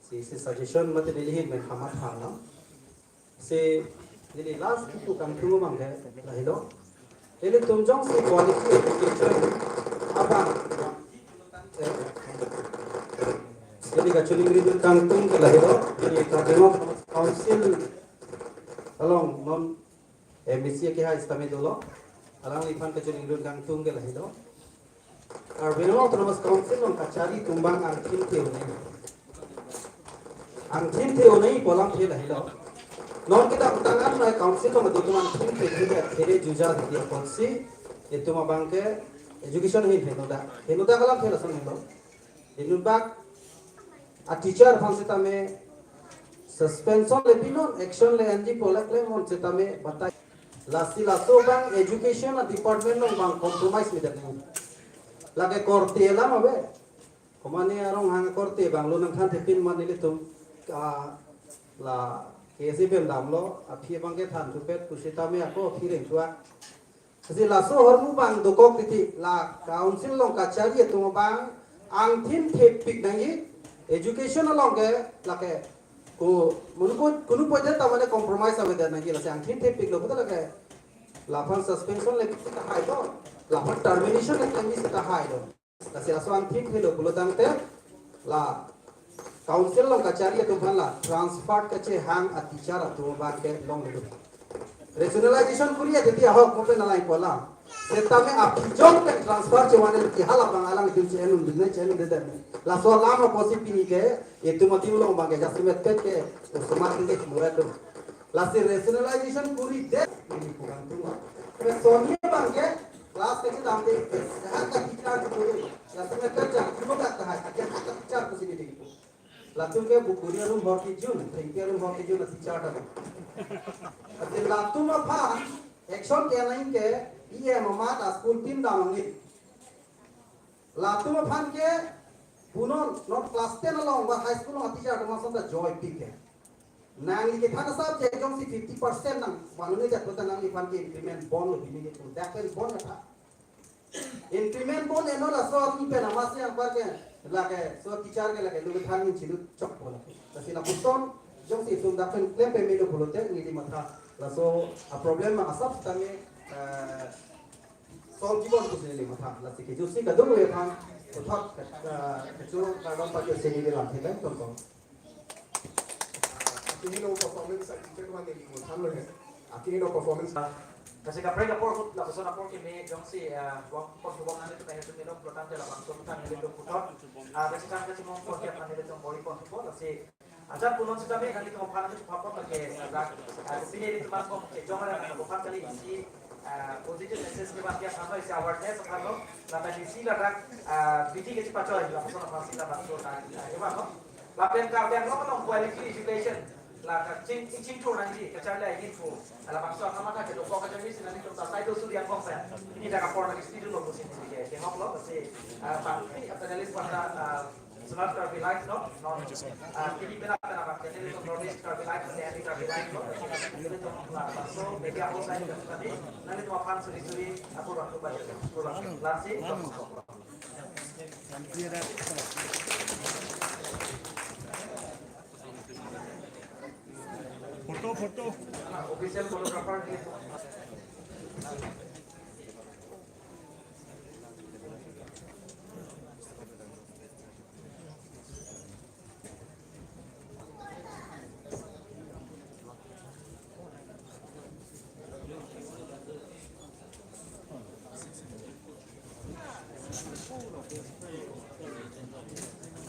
Si, si suggestion mate neli ahin pen kamatha lo. Si neli last kipu kangtung abang ke lahelo. Ilitum jongsi quality education abang, eh, neli kachiningri dun kangtung ke lahelo. Neli Karbi Anglong Council along non M A C akehai sitame dolo. Alangliphan kachiningri dun kangtung ke lahelo. Karbi Anglong Autonomous Council along kachari atum abang angthin the-un-e. Angthin the-un-e pu alamthe lahelo. Non kita utangan noi council along atum angthin the-un-e, the-un-e juja the-un-e apotsi, itum abang ke education ahin henodak. Henodak alamthe lason heno. Inut bak a teacher aphan sitame suspension le pinon, action le-enji pu le klem non sitame batai. Lasi laso abang education a department along abang compromise medet nang. Lake korte alam ave. Komane arong hang korte abang lo nangthan thepin ma nelitum, ah, la K S A pen damlo, aphi abang ke than thupet pusitame ako aphi rengthuak. Lasi laso ahormu abang dokok titi, la council along kachari atum abang angthin thepik nangji, education along ke lake ko munu ko kunu pojat tamane compromise avedet nangji, lasi angthin thepiklo puta lake laphan suspension le pisi tahai to, laphan termination le pisi tahai to. Lasi laso angthin thelo pulo tangte la council along kachari atum aphan la transfer kachehang a teacher atum abang ke longledet. Rationalization kuri ate ti ahok mo pen alai pola. Setame aphi jong pen transfer chevan-e ti hala abang alanglitum che-en-un dun ne che-en-un dun ne. Laso alam apotsi pini ke itum adim along abang ke jasemet pet ke osomar tinggi murat do. Lasi rationalization kuri det ini kurang tuma. Soni abang ke class ke damte ha ka teacher ko kuri. Jasemet pet jang kuno ka tahai ha ka teacher ko sini dei. Latum ke bukuri arum hor kejun, thengpi arum hor kejun a teacher ta. Ati latum aphan action ke lain ke E M amat a school tin dam angin. Latum aphan ke punon non class ten along ba high school along a teacher atum asonta joy pik ke. Nangli kethan asap je jongsi fifty percent nang vangne jat kota nangliphan ke increment bon lo bini ke tu dak pen bon kata. Increment bon eno laso arni pen amatsi anpar ke lake so teacher ke lake lu than min chilu chokpo lake. Lasi lapuson jongsi itum dak pen klem pemelo pulote neli matha laso a problem ma asap tame, eh, solve jibon pusi neli matha. Lasi kejutsi kadokave aphan puthot, eh, kecho kardom pajirsi neli lamthe pen. Akehingno performance a-teacher one neli ingthan lo he. Akehingno performance. Kasi kaprek apor ahut lapuson apor kimi jongsi, eh, wang pon hubong nangtum ahin tum melo pulo tangte labangso tang nelitum puthot. Ah, kasi tang kasi mong pon kiap nelitum bor-i pon hubong lasi. Ajat punon sitame nanglitum aphan nangchepapon lake, ah, dak, ah, pini nelitum aphan kejong aran aphan kali isi, ah, positive message kevan kiap aphan lo, isi awareness aphan lo, lapen isi ladak, ah, bidi kechepachoi lapuson aphansi labangso ta, ah, kevan lo. Lapen Karbi Anglong along quality education la kaching, chingthur nangji kacharli ahin pu labangso akamatha kedokok kacharli si nanglitum ta sai do suri angkong pen. Pini dak apor nangli studio lo pusi neli ke, kehok lo, si, ah, bangphli a-panelist aphan ta, ah, Smart Karbi Live lo, non, ah, T V pen pen abang ke nelitum North East Karbi Live, Daily Karbi Live lo. Nelitum labangso media house lain tadi, nanglitum aphan suri suri apor bang tu baca, apor bang lansi. Photo, photo. Official photographer ni.